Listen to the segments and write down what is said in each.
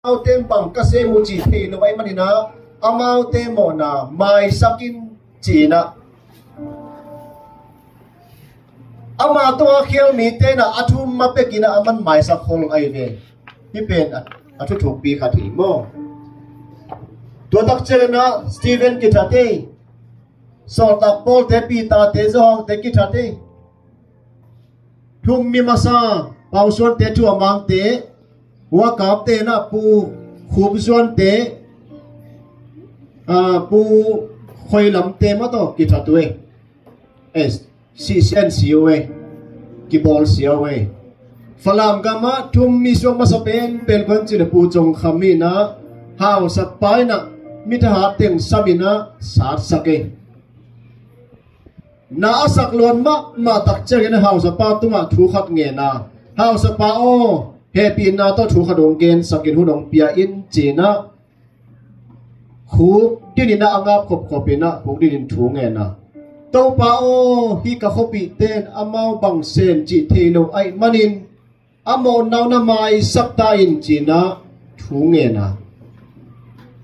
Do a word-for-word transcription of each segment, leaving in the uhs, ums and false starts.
amaute bang ka sem uh cih thei lo ahih manin ah, amaute mawhna maisak in ci-in ah, ama tungah a khial mite in ah a thu ma pekin ah aman maisak khol ahi ve. Hih pen a, a thuthukpi khat hi maw. Tua tak ciangin ah Stephen kithat ei. Sawltak Paul-te, Peter-te, Johan-te kithat ei. Thummi masa Pausuan-te, Thuamang-te, Huakap-te in ah Pu Khupsuan-te, ah, Pu Khoilam-te mah tawh kithat uh ei. Eh, sihsian si uh ei. Kibawlsia uh ei. Falam gamah thummi suak masa penpen kua in cih leh Pu Cong Kham in ah, hausapa in ah mi thahat teng sam in ah satsak ei. Na a sak luat mahmah tak ciangin hausapa tungah thu khat ngen a, "Hausapa aw, hehpihna tawh thu khat hong gensak in, hun hong pia in," ci-in ah khukdin in ah a ngap khopkhop in ah khukdin in thu ngen a, "Topa aw, hih ka khuapihte in amau bang sem cih thei lo ahih manin a mawhna uh na maisak ta in," ci-in ah thu ngen a,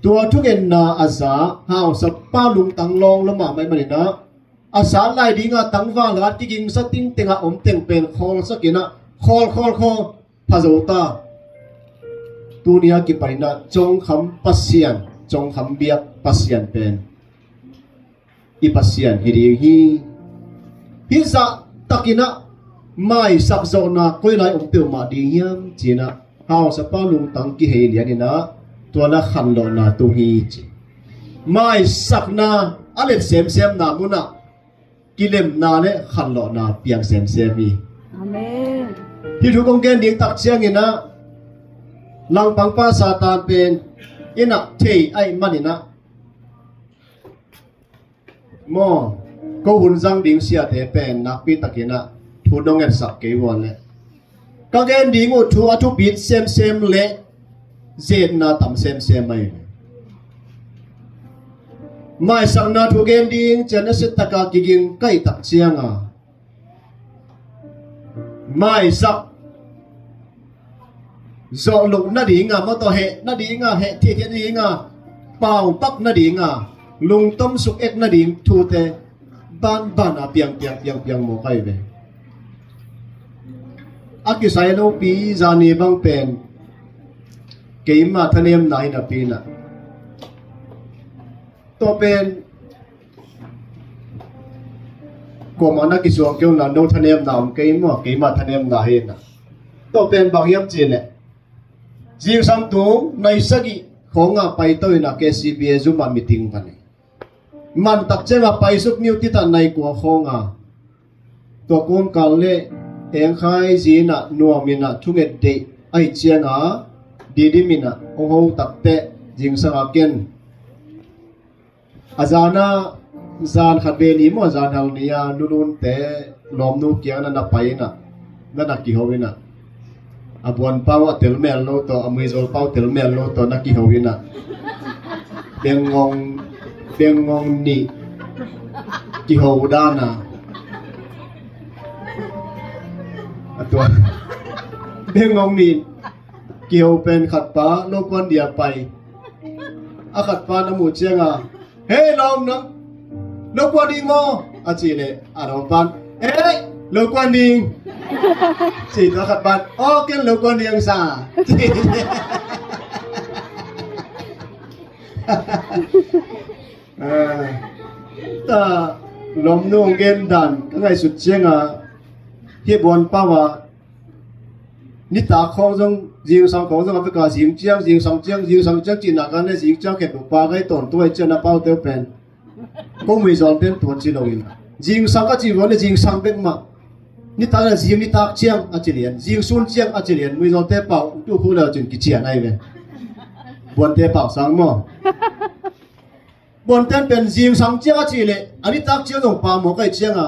tua thungetna a za hausapa lungtang lawnglawh mahmah ahih manin ah, a sat lai dinga tangval hat kigingsa tingteng a om teng pen khawlsak in ah, khawl, khawl, khawl, pha zo ta. Tuni a kipan in ah Cong Kham Pasian, Cong Kham biak Pasian pen i Pasian hi ding hi. Hih zah takin ah maisak zawhna koi lai om peuhmah ding hiam ci-in ah hausapa lungtang kihei lian in ah, tua in ah khanlawhna tung hi ci. Maisakna a let semsemna munah kilemna le khanlawhna piang semsem hi. Amen. Hih thu kong gen ding tak ciangin ah langpangpa Satan pen in ah thei ahih manin ah maw, ko hun zang ding siate pen nakpi takin ah thu nong etsak kei uh a leh, ka gen ding uh thu a thupit semsem le zetna tam semsem ahi. Maisakna thu gen ding cian a sittaka kiging kaih tak cianga maisak zawh loh nadinga, mawtaw heh nadinga, heh thiahthiat nadinga, paupak nadinga, lungtom suk ek nading thute banbana piang piang piang piang mawk ahi ve. A kisai lopi zani bang pen keima thanemna hi napi-in ah, tua pen kuamah na kisuang kei un la, no thanemna om kei maw, keima thanemna hi-in ah. Tua pen bang hiam cih leh, zingsang tung nai sagih khawngah paito in ah K C B A zum ah meeting pan hi. Man tak ciangah paisuk ni uh, titah nai kua khawngah. Tua kawmkal le Engkhai zi in ah nuam in ah thunget deih ahih ciangah Didim in ah hong ho takteh zingsang a ken a zan a, zan khat ve ni maw, zan hal ni a, Nulunte lawmnu kiang na na pai in ah, na na kiho in ah, a buanpau a telmel lo tawh, a muizawlpau telmel lo tawh na kiho in ah, bengngong, bengngong nih kiho dan a, a tua bengngong nih kiho pen khatpa lokuan dia pai. A khatpa na muh cianga, "Hei, lawm, nang lokuan ding maw?" a cih leh a lawmpan, "Hei, lokuan ding," ci. Tua khatpan, "Aw, ken lokuan ding sa," ci. Ah, ta lawmnu gen dan ka ngaihsut cianga, hih buanpau a nitak khawng zong, zingsang khawng zong a veka zing ciang, zingsang ciang, zingsang ciang cihna kan le zing ciang khet uh pa gai tawntung ahih ciang a paute uh pen ko muizawlte'n tua ci lo in, zingsang a cih uh le zingsang bek mah. Nitak le zing nitak ciang a ci lian, zingsun ciang a ci lian, muizawlte pau tu khu le cin kician ahi ve. Buante pau sang maw? Buante'n pen zingsang ciang a cih leh a nitak ciang zong pau mawk ahih cianga,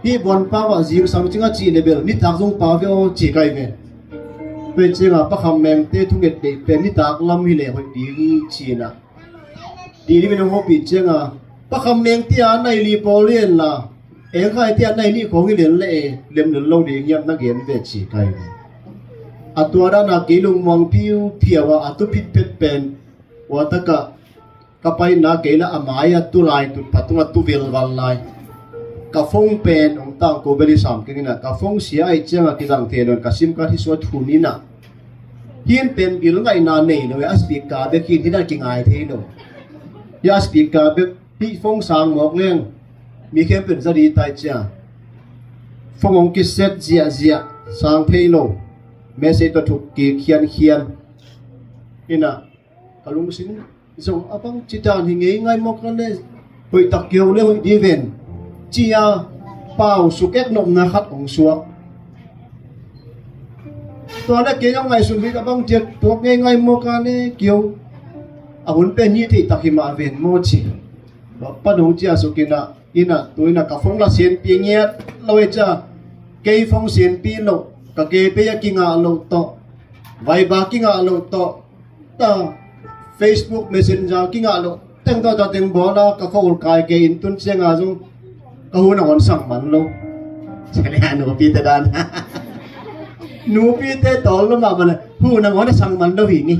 hih buanpau ah zingsang ciang a cih leh bel nitak zong pau ve aw ci kai ve. Tua cianga Pa Kham Mengte thunget deih pen nitak lam hi leh hoih ding ci-in ah, Didim in hong hopih cianga, Pa Kham Mengte a nai li pawl hi en la, Engkhaite a nai nih khawng hi lian leh e, lem lel lo ding hiam na gen ve ci kai ve. A tua dana kei lungmuang phiuphiau a, a tu phitphet pen, ua taka ka paina kei la a mai a tu lai, tu patung a tu vilval lai. Ka phone pen ong tang ko beli sam keng ina, ka phone sia ai cianga kizang thei lo, ka sim card hi suat hun ina. Hin pen bil ngaihna nei lo, a speaker bek hin hina kingai thei lo. Hi a speaker bek hi phone sang mawk leng mi khempeuh in za di tai cia. Phone ong kiset ziahziah, sang thei lo. Message tawh thuk kik khiankhian. Ina, ka lungsim zong a bang ci dan hi ngei ngai mawk a le, hoih tak kio le hoih di ven, cia pau suk ek nopna khat ong suak. Tua le kei zong ngaihsun bik a bang ciat tuak ngei ngai mawk a le kio. A hun pen hi thei tak hi mah ven maw ci. Pan ong cia suk ina, ina, tu ina ka phone la sianpi ngiat lo e cia. Kei phone sianpi lo, ka kei pe a kingah lo tawh, Viber kingah lo tawh, ta Facebook Messenger kingah lo teng tawh ta teng bawla ka khawul kai kei in tun cianga zong ka hun a ngawn sang man lo. Cia le a nupite dan. Nupite tawl lo mah mana hun a ngawn a sang man lo hi ni.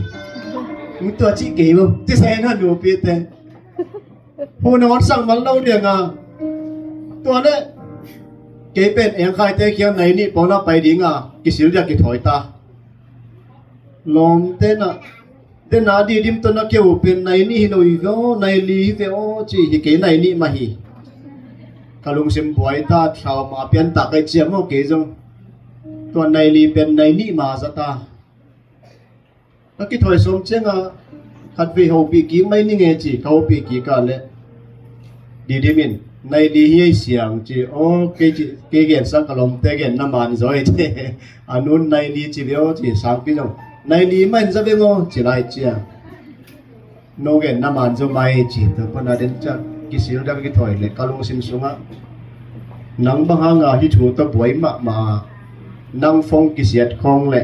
Tua cih kei bo. Ci sai na nupite. Hun a ngawn sang man lo dianga. Tua le kei pen engkhaite kiang nai nih pawna pai dinga kisil dia kithawi ta. Lawmte na, te na Didim tawh na keu pen nai nih hi lo hi ve aw, nai li hi ve aw ci hi, kei nai nih mah hi. Ka lungsim buai ta, trauma pian ta kai cia maw kei zong. Tua nai li pen nai nih mah za ta. Ka kithawi sawm cianga khatvei hopih kik mai ning e ci, ka hopih kik a le Didim in nai li hi ei siang ci. Aw, kei ci, kei gen sang ka lawmte gen na man zaw ei ci. A nun nai li ci ve aw ci, sangpi zong nai li mah in za veng aw ci lai cia. No gen na man zaw mai ci, tua pana den cia kisil dang kithawi le ka lungsim sungah nang bang hanga hi thu tawh buai mahmah a, nang phone kisiat khawng le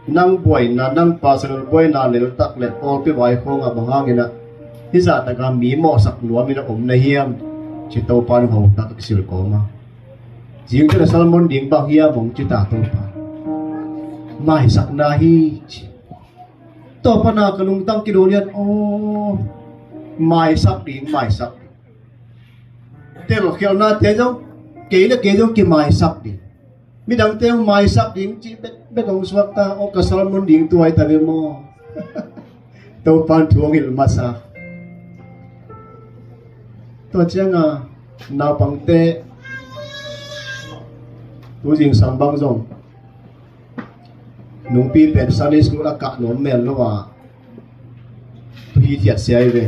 nang buaina, nang personal buaina leltak le pawlpi vai khawngah bang hangin ah hizah taka mi mawhsak nuamin a om na hiam ci Topa in hong tak a kisil kawma. Zingte na sermon ding bang hiam hong ci ta Topa. Maisakna hi ci. Topa na ka lungtang kidolian aw. Maisak ding, maisak ding. Telkhialnate zong, kei le kei zong kimaisak ding. Midangte hong maisak ding cih bek bek hong suak ta, aw ka sermon ding tuai ta ve maw? Topan thu hong hilh masa. Tua cianga naupangte tu zingsang bang zong nungpi pen Sunday school a kah nuam mel lo a, tu hi thiat sia hi ve.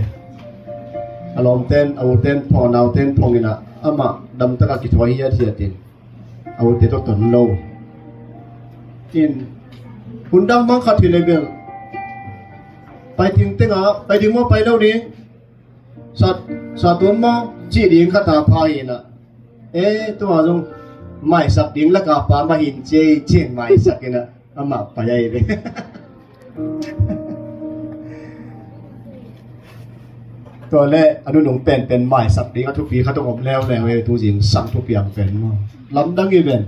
A lawmten, a uten phong, a nauten phong ina amah damtaka kithawi hi a thiatin a ute tawh ton lo. In hun dang mang khat hi le bel pai ting tenga pai ding maw, pai lo ding, sa, sa tuam maw cih ding khat a pha hi ina. E, tua zong maisak ding laka pa mah hin ci ei cin maisak ina amah pai ahi ve. Tua le a nunung penpen maisak ding a thupi khat hong om leuleu e, tu zingsang thupiang pen maw? Lamdang hi ven.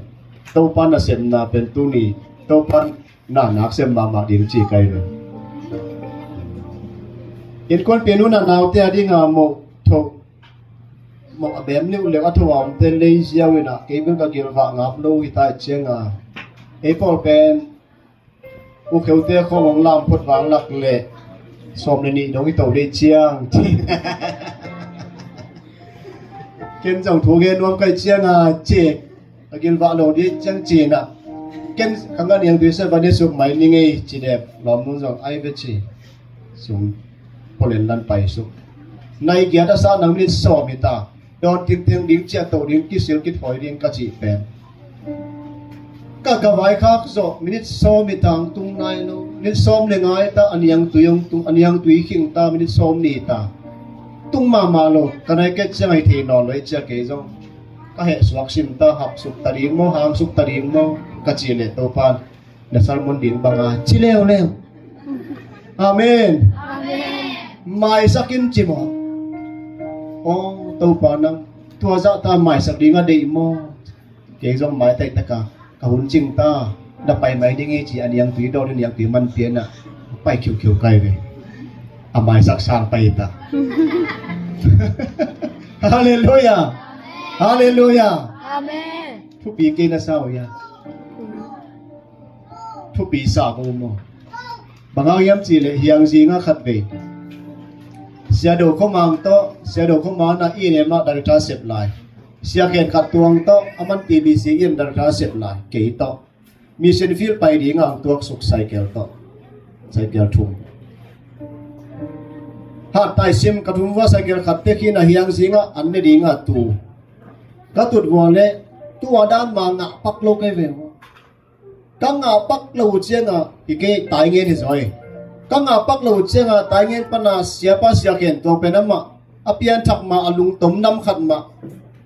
Topa nasepna pen tuni Topa na nak sem mahmah ding ci kai ven. Innkuanpih nu na naute a dinga moh tho, moh a bem liuliu a tho a omte lei ziau ina kei bel ka gilvah ngap lo hi ta i cianga. Ei pawl pen ukheute khawng hong lam phot vang lak le sawm le nih dong i to dei ciang ci. Ken zong thu gen nuam kai cianga ci. A gilvah lo dei ciang ci ina. Ken ka ngan iang dui se van i suk mai ni ngei ci dep lawm nung zong ai ve ci. Sum polen lan pai suk. Nai giat a sa nang minit sawm hi ta. Dawn tingteng ding ciah to ding kisil kithawi ding ka cih pen ka ka vaikhak zawh minit sawm hi tang tung nai lo. Minit sawm le ngai ta a niangtui hong tung, a niangtui khing ta minit sawm ni ta. Tung mahmah lo ka nai ket ciang ahi thei nawn lo i cia kei zong ka heh suak sim ta, hap suk ta ding maw, hang suk ta ding maw ka cih leh Topan na sermon ding banga ci leuleu. Amen. Amen. Maisak in ci maw? Aw Topa nang tua zah ta maisak ding a deih maw? Kei zong maitai taka ka hun cing ta. Na pai mai ding hi ci a niangtui dawn, niangtui man pian ah pai khiukhiu kai ve. A maisak sang pai ta. Halleluiah. Halleluiah. Amen. Thupi kei na sa uh ia. Thupi sa ko maw. Bang hang hiam cih leh hiangzinga khat vei Sia Do Khua Mang tawh, Sia Do Khua Mang na i ne mah director sep lai. Sia Khen Khat Tuang tawh, a man T B C in director sep lai. Kei tawh. Mission field pai dinga ang tuak suk cycle tawh. Cycle thum. Hat tai sim ka thum vua cycle khat te khin a hiangzinga an ne dinga tu. Ka tut vua le, tua dan ma ngah pak lo kei ve. Ka ngah pak lo uh cianga, hi kei tai ngen hi zaw e. Ka ngah pak lo uh cianga, tai ngen pana siapa Sia Khen Tuang pen amah a pianthak mah, a lungtom nam khat mah,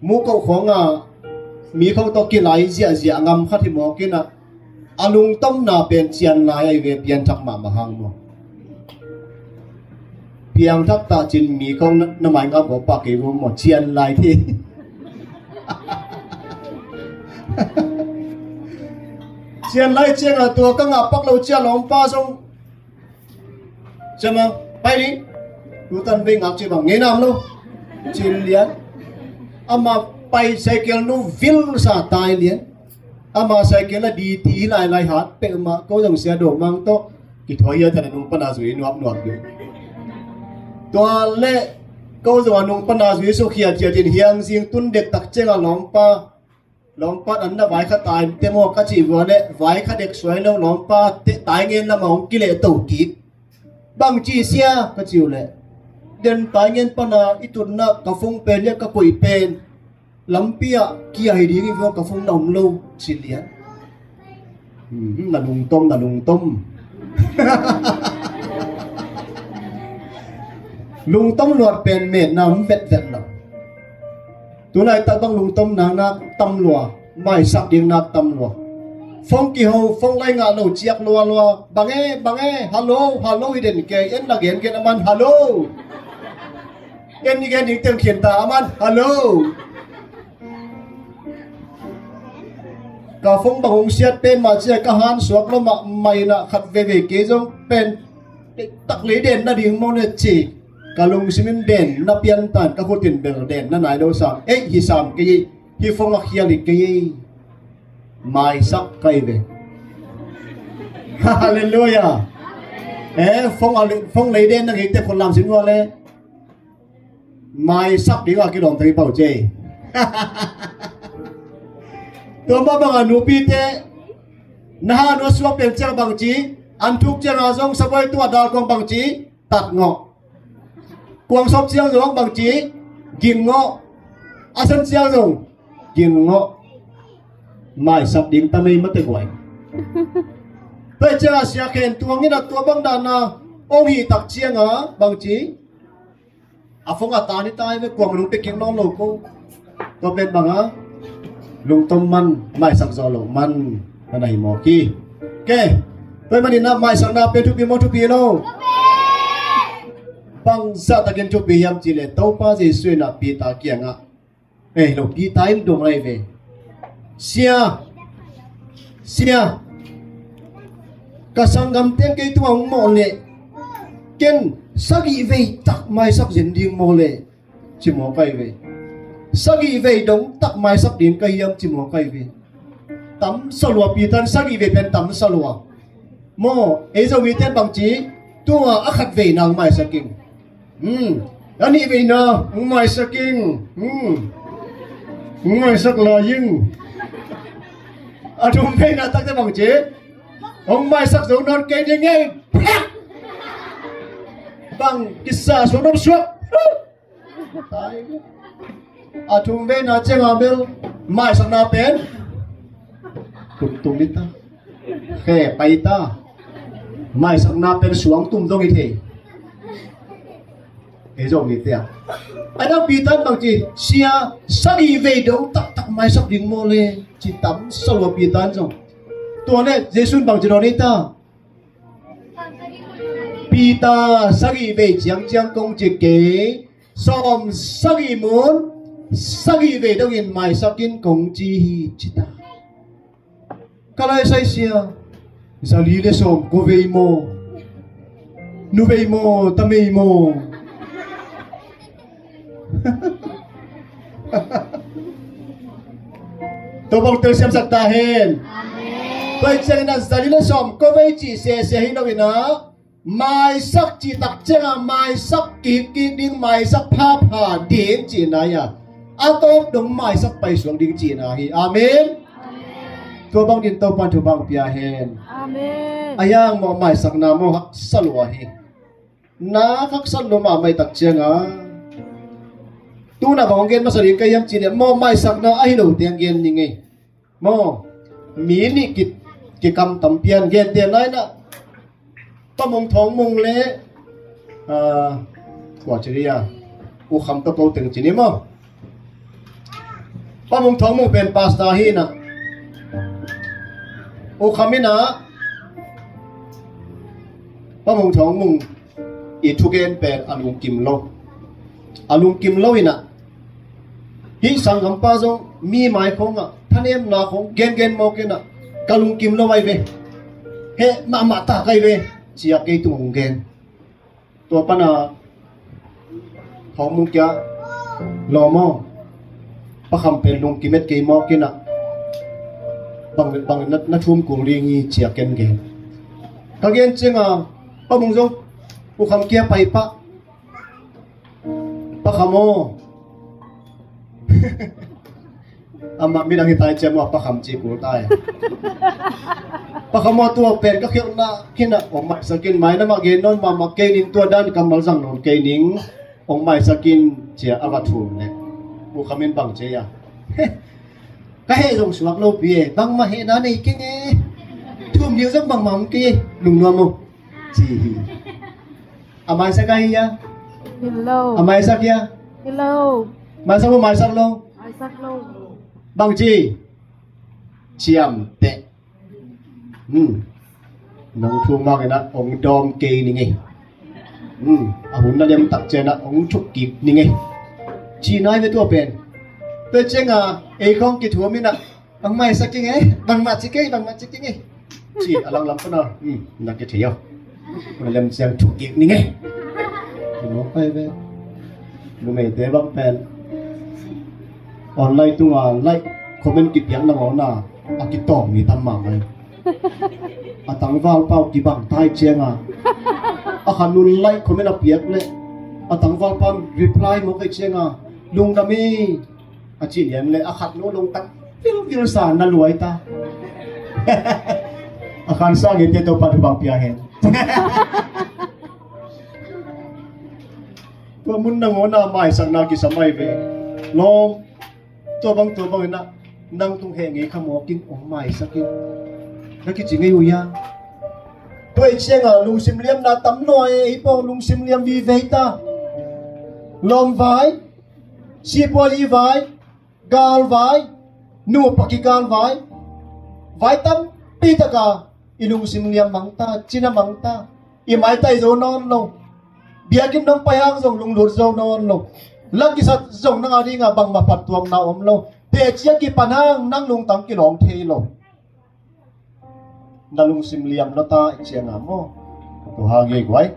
mu koh khawng a mi khawng tawh kilai ziahziah ngam khat hi mawk in ah, a lungtomna pen cian lai ahi ve, pianthak mahmah hang maw. Piangthak tah cin mi khawng na, na mai ngam kawpa kei vo maw, cian lai thei. Cian lai cianga tua ka ngah pak lo cia lawmpa zong, ciama pai ding. Tutan vei ngak ci bang ngei nam lo. Cin lian. Ama pai cycle nu vil sa tai lian. Ama cycle a di ti lailai hat peuhmah, ko zong Sia Do Mang tawh kithawi a, tana nung pana zui nuapnuap ding. Tua le ko zong a nung pana zui suk hiathiat in hiangzing tun dektak cianga lawmpa, lawmpa an na vaikha tai te maw ka cih vua le, vaikha dek suai lo, lawmpa te tai ngen lama hong kileh to kik. Bangci sia ka ci uh le, den tai ngen pana i tutna ka phone pen le ka koih pen lampi ah kia hi ding hi vua, ka phone na om lo ci lian. Hmm, na lungtom, na lungtom. Lungtom luat pen metna om vetvet lo. Tulaitak bang lungtom nak nak tam lua, maisak ding nak tam lua. Phone kiho, phone lai ngah lo ciak lualua. Bang e, bang e, hallo, hallo hi den kei, en na gen gen aman hallo. En i gen ding teng khian ta aman hallo. Ka phone bang hong siat pen mah cia ka han suak lo mahmah in ah khat veve kei zong pen tak lei den na ding maw ne ci. Ka lungsim in den na pian tan, ka khut in bel den na nai lo sam. Ei, hi sam kei ei, hi phone a khial hi kei ei. Maisak kai ve. Halleluiah. Eh, phone a le-, phone lei den na ngei te khut lam sin ua le. Maisak ding a kilawm teng i pau cei. Tua mah bangah nupite na han uh a suak pen ciang bangci, an thuk cianga zong sabuai tua dal kong bangci, tat ngawh. Kuang sawp ciang zong bangci, ging ngawh. A san ciang zong ging ngawh. Maisak ding ta mei mate guai. Tua cianga Sia Khen Tuang in a tua bang dana ong hih tak cianga bangci, a phone a tan hi tai ve, kuang lung pia kik nawn lo ko. Tua pen banga lungtom man, maisak zawh loh man na na hi mawk hi. Ke, tua hi manin ah maisakna pen thupi maw, thupi lo? Bangzah takin thupi hiam cih leh Topa Jesuh in ah Peter kiangah, ei lo, Peter in dong lai ve. Sia, sia, ka sanggamte kei tungah hong mawh leh ken sagih vei tak maisak zen ding maw leh, ci mawk ai ve. Sagih vei dong tak maisak ding ka hiam, ci mawk ai ve. Tam sa lua Peter in, sagih vei pen tam sa lua. Maw, ei Zomite bangci, tua a khat veina hong maisak ing. Hmm. A nih veina hong maisak ing. Hmm. Hong maisak lai ing. A thum veina takte bangci, hong maisak zo nawn kei ding ei. Bang kisa suak nop suak. A thum veina cianga bel maisakna pen tumtum hi ta. Khe pai ta. Maisakna pen suang tum dong hi thei. Ei Zomite a, a dang Peter in bangci, sia, sagih vei dong taktak maisak ding maw leh, ci tam sa lua Peter in zong. Tua leh Jesuh in bangci dawn hi ta. Peter, sagih vei ciangciang kong ci kei, sawm sagih mun sagih vei dongin maisak in kong ci hi, ci ta. Ka lai sai sia, zali le sawm, ko vei maw, nu vei maw, ta mei maw? Tua bang telsiamsak ta hen. Tua hi ciangin ah zali le sawm ko vei cih sese hi lo in ah, maisak cih tak ciangah maisak kikkik ding, maisak phapha ding cihna hi a, a tawp dong maisak paisuak ding cihna hi. Amen. Tua bangin Topan thupha pia hen. Amen. A hiang maw, maisakna maw haksa lua hi. Na haksa lua mahmah i tak ciangah, tuna bang hong gen masa ding ka hiam cih leh maw, maisakna ahi lo tiang gen ning ei. Maw, mi nih ki, kikam tampian gen tian lai na. Pa Mung Thawng Mung le, ah, kua ci dia, U Kham tawh ko teng ci ni maw. Pa Mung Thawng Mung pen pastor hi na. U Kham in ah, Pa Mung Thawng Mung i thugen pen a lungkim lo. A lungkim lo in ah, hih sanggampa zong mi mai khawngah thanemna khawng gengen mawk in ah, ka lungkim lo ai ve. Heh mahmah ta kai ve, ci-a kei tung hong gen. Tua pana Thawng Mung kiang, lawm aw, Pa Kham pen lungkim et kei mawk in ah, bang, bang na, na thum kul ding hi, ci-a ken gen. Ka gen ciangah Pa Mung zong U Kham kiang pai pah. Pa Kham aw. Amah midang hi tai ciang maw, Pa Kham ci kul tai. Pa Kham aw, tua pen ka khialhna khin ah, ong maisak in, mai na mah gen nawn mahmah kei ning, tua dan kammal zang nawn kei ning, ong maisak in, ci-a a va thum leh U Kham in bang ci a, ka heh zong suak lopi e, bangmah hehna nei keng e. Thum ding zong bangmah om kei e, lungnuam uh, ci hi. A maisak a hi a? Hi lo. A maisak hi a? Hi lo. Maisak lo, maisak lo? Maisak lo. Bang ci? Ciamteh. Hmm. Nong thu ngak in ah ong dawm kei ning ei. Hmm. A hun na liam tak ciang ah ong thuk kik ning ei, ci nai ve tua pen. Tua ciangah ei khawng kithuam in ah, bangmah hi sak ing ei, bangmah ci kei, bangmah ci kei ing ei, ci a langlam pana, hmm, na kithei aw. Hun na liam ciang thuk kik ning ei. Hi mawk pai ve. Numeite bang pen online tunga like, comment kipiak nangawn a, a kitawng mi tam mahmah. A tangvalpa uh kibang tai ciangah, a khat nu in like comment a piak leh, a tangvalpa in reply mawk ei ciangah, lungdam ei, a cih lian leh a khat nu lungtang vilvil sa, na luai ta. A khan sang eite Topa thupha pia hen. Tua mun nangawn a maisakna kisam ai ve. Lawm, tua bang, tua bang in ah, nang tung heh ngei kha mawk ing, ong maisak ing, na kici ngei uh hiam? Tua hi ciangah lungsim liamna tam nawn e, ei pawh lungsim liam vive ta. Lawm vai, sipuazi vai, gal vai, nupa kigal vai, vai tampi taka i lungsim liam mang ta, cina mang ta. I maitai zo nawn lo. Biakinn nong pai hang zong lunglut zo nawn lo. La kisat zong nang a dingah bangmah phattuamna om lo. Teci a kipan hang nang lungtang kilawng thei lo. Na lungsim liam lo ta i ciangah maw. Tua hang hi guai.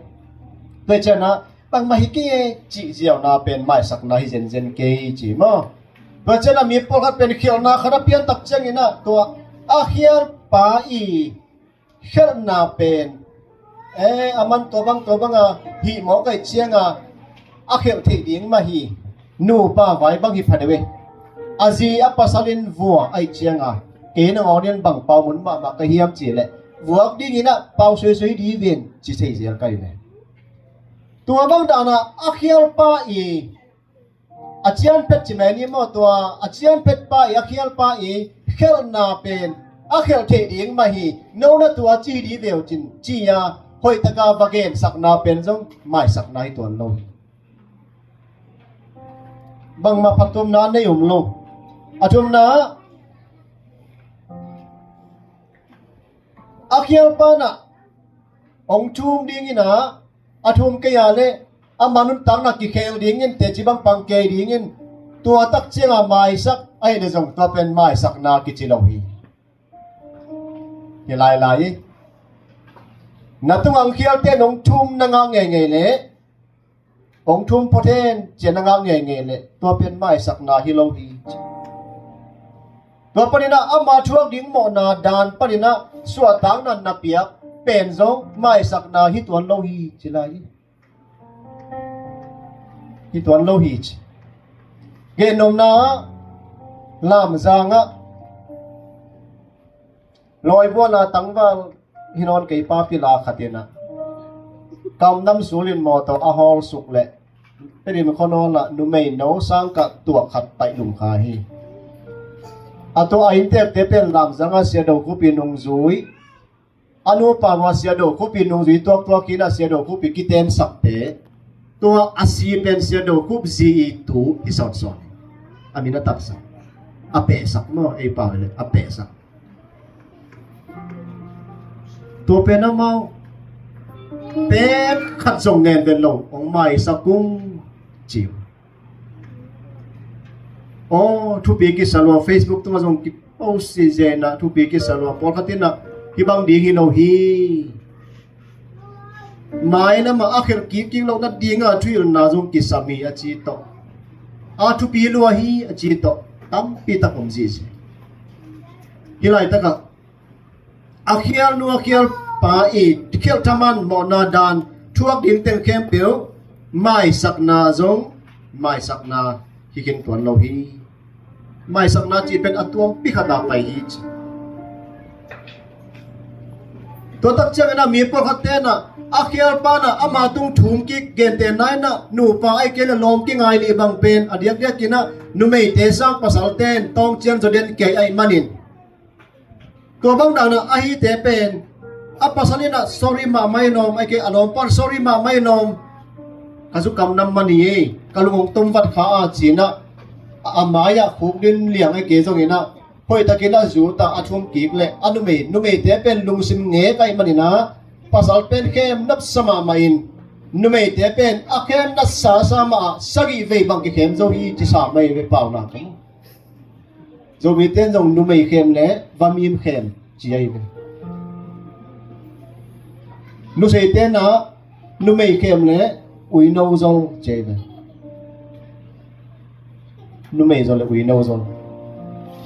Tua ciangah bangmah hi kei e, cih ziauna pen maisakna hi zenzen kei ci maw. Tua ciangah mi pawlkhat pen khialhna khat a pian tak ciangin ah, tua a khialpa i khialhna pen, eh, a man tua bang, tua banga hih mawk ai ciangah a khialh theih ding mah hi. Nupa vai bang hi pha deuh e. A zi a pasal in vua ai ciangah, kei nangawn in bang pau mun mahmah ka hiam cih leh, vuak dingin ah pau suisui dih ven, ci thei zel kai ve. Tua bang danah a khialpa i, a cianphet ci mai ni maw, tua a cianphet pa i, a khialpa i khialhna pen a khialh theih ding mah hi. No na tua ci dih ve uh cin, ci-a hoihtaka va gensakna pen zong maisakna hi tuan lo. Bangmah phattuamna nei om lo. A thumna, a khialpa in ah hong thum dingin ah, a thum kei a leh ama nuntakna kikhel dingin, teci bang pang kei dingin, tua tak ciangah maisak ahih leh zong tua pen maisakna kici lo hi. Lailai hi. Na tungah khialte nong thum na ngah ngeingei leh, hong thum phot hen ci-a na ngah ngeingei leh, tua pen maisakna hi lo hi. Tua paninah ama thuak ding mawhna dan paninah suahtakna na piak pen zong maisakna hi tuan lo hi ci lai hi. Hi tuan lo hi ci. Gennopna ah Lamzang ah lawibuana tangval hi nawn kei pa pila khat inah kamnam sulin mawtaw a hawl suk leh Tedim khuanawl ah numei no sangkah tuak khat paih lum kha hi. A tua a inntekte pen Lamzang ah Sia Do Khup ii nungzui, a nupa mah Sia Do Khup ii nungzui tuaktuak hi inah Sia Do Khup ii kitensakte, tua a si pen Sia Do Khup zi ii tu hi sawnsawn hi. A min a taksak, a pehsak maw, ei pau leh a pehsak. Tua pen amau pek khat zong ngen ven lo, hong maisak ung ci uh. Aw, thupi kisa lua, Facebook tungah zong kipost ziahziah inah thupi kisa lua, pawlkhat inah hih bang ding hi lo hi. Mailam ah a khelh kik kik loh nadingah thuhilhna zong kisam hi a ci tawh, a thupi lua hi a ci tawh tampi tak om ziahziah. Hih laitakah a khialnu a khialpa ii khialh thaman mawhna dan thuak ding teng khempeuh maisakna zong maisakna hi khin tuan lo hi. Maisakna cih pen a tuampi khatah pai hi ci. Tua tak ciangin ah mi pawlkhat tenah a khialpa inah ama tung thum kik gentehna inah nupa ahih kei leh lawm kingai lih bang pen a diakdiak inah numeite sang pasalte in tawng cian zaw den kei ahih manin, tua bang danah a hihte pen a pasal inah sorry mahmah in om, ahih kei a lawmpa in sorry mahmah in om, ka zu kamnam mah ni ei, ka lung hong tom vat kha a ci inah a mai-ah khukdin liang ahih kei zong inah hoihtakin a zut a, a thum kik leh a numei, numeite pen lungsim ngek ahih manin ah pasal pen khem nasa mahmah in numeite pen a khem nasa sa mah ah sagih vei bang kikhem zo hi ci sa mai ve, paunak ka mu. Zomite in zong numei khem leh vamim khem ci ahi ve. Nuseite inah numei khem leh uino zol ci ahi ve. Numei zol leh uino zol.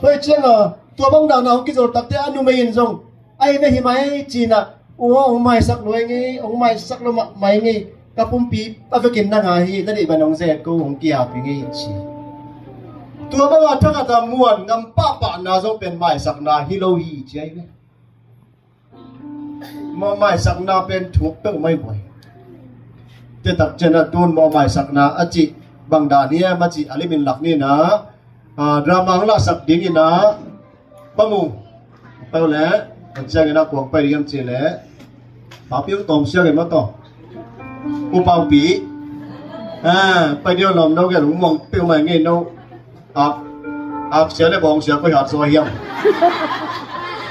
Tua hi ciangah tua bang danah hong kizol takte a numei in zong ahi ve, hi mai ci inah, u aw, hong maisak lua ing ei, hong maisak lua mah mai ing ei, ka pumpi a vekin na ngai hi, na deih bang hong ze ko, hong ki-ap ing ei ci. Tua bangah thakhat a muan ngam pahpahna zong pen maisakna hi lo hi ci ahi ve. Mawh maisakna pen thuk peuhmah hi buai. Tua tak ciangah tun mawh maisakna a cih bang dan hiam a cih a limin lak ni inah, ah, drama hong lahsak ding inah Pa Mung, pai uh leh, a ciangin a kuang pai ding hiam cih leh, Paupi hong tawm siang in maw tawh. U Paupi. Ah, pai ding lawm no, gel hong muang peuhmah ing ei no. Ak, ak sia leh bawng sia koi hat zaw hiam?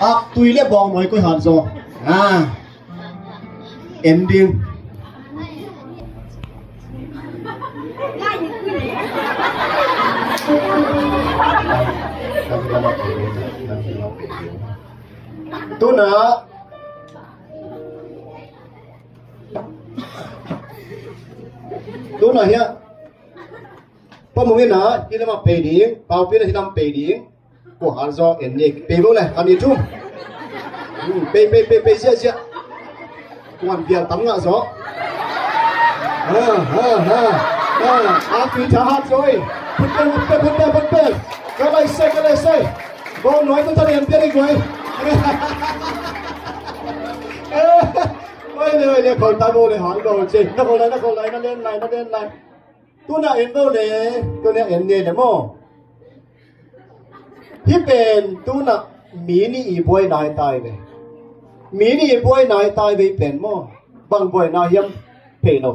Ak tui leh bawng nuai koi hat zaw? Ah. En ding. Tuna, tuna hiah Pa Mung inah hih lamah pei ding, Paupi inah hih lam pei ding. Kua hat zaw en ni, pei vo le, kan i thum. Hmm, pei, pei, pei, pei ziahziah. Kuan bial tam ngah zaw. Ha, ha, ha, ha. A tui tha hat zaw ei. Phut pen, phut pen, phut pen, phut pen. Ka lai sai, ka lai sai. Bawng nuai tu ta lian pian i guai. Oi le, oi le, khol ta bo le, hang do che. Na khol lai, na khol lai, na len lai, na len lai. Tuna en vo le, tuna en ni le maw. Hih pen tuna mi nih i buaina hi ta hi ve. Mi nih i buaina hi ta hi ve hih pen maw. Bang buaina hiam, thei lo.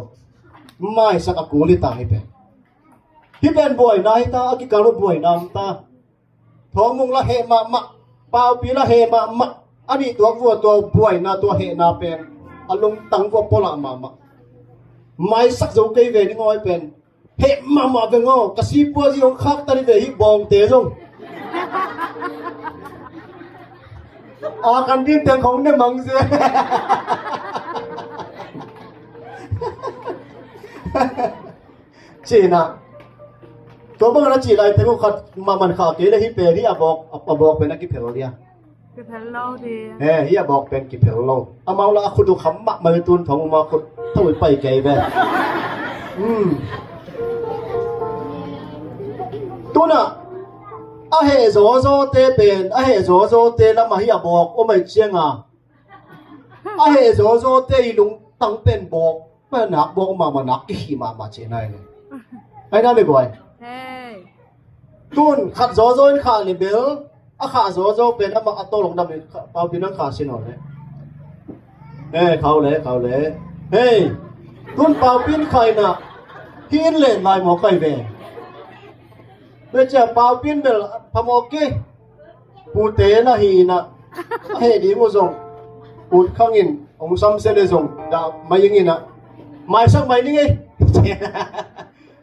Maisak a kul hi ta hih pen. Hih pen buaina hi ta, a kikal uh buaina om ta. Thawng Mung la heh mahmah, Paupi la heh mahmah, a nih tuak vua tua buaina tua hehna pen a lungtang vua pualah mahmah. Maisak zo kei ve ni ngawi pen. Heh mahmah ve ngaw, ka sipua zi hong khak ta ni ve hih bawngte zong. A kan din teng khong ne mang se. Cina. Tua bang na ci lai teng uh khat ma man kha kei le hi pen hi a bawk, a bawk pen a kiphel dia. Kiphel lo di. He, hi a bawk pen kiphel lo. Amau la a khut uh kham mahmah hi tun thong ma khut tho pai kei ve. Hmm. Tuna a heh zawzaw te pen, a heh zawzaw te lama hi a bawk om ai cianga. A heh zawzaw te i lungtang pen bawk. Pen nak bawk mahmah nak kihi mahmah ci nai le. Ai na le guai. Hey. Tun khat zawzaw in kha le bel. A kha zawzaw pen amah a tawlong dam in kha, Pau Pin ang kha sin aw le. Hey, khau le, khau le. Hey. Tun Pau Pin kha ina. Hi in len lai maw kai ve. Becia Pau Pin bel phamawh kei. Pute na hi ina. A heh ding uh zong. Ut khangin ong samsia le zong. Dah mai ing ina. Maisak mai ning ei.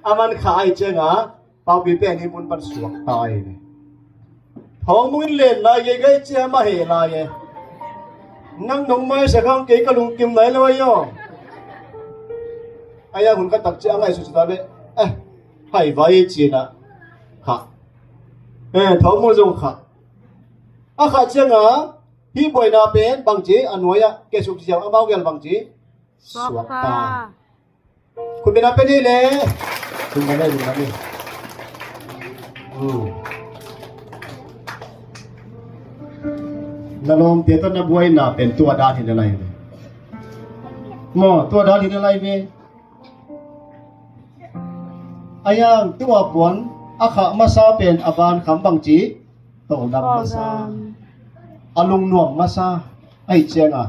A man kha ai cianga. Pau Pin pen hi mun pan suak tai. Thawng mungin len lai gei gei cia ma heh lai e. Nang nong maisak hang kei ka lungkim lai lo ai aw. Ai a hun ka tak cia ngai su su ta le. Eh. Hai vai cina. Kha. Eh, thawng mung zong kha. A kha cianga, hi buaina pen bangci, a nuai-ah, kesuk ziau amau gel bangci. Suakta. Suakta. Khut bena pen hi le. Khut bena, khut bena. Hmm. Na lawmte tawh na buaina pen tua dan hi na lai ve. Maw, tua dan hi na lai ve. A yang tua puan a khah masa pen a van kham bangci tawldam masa. Tawldam. A lungnuam masa. Ahi cianga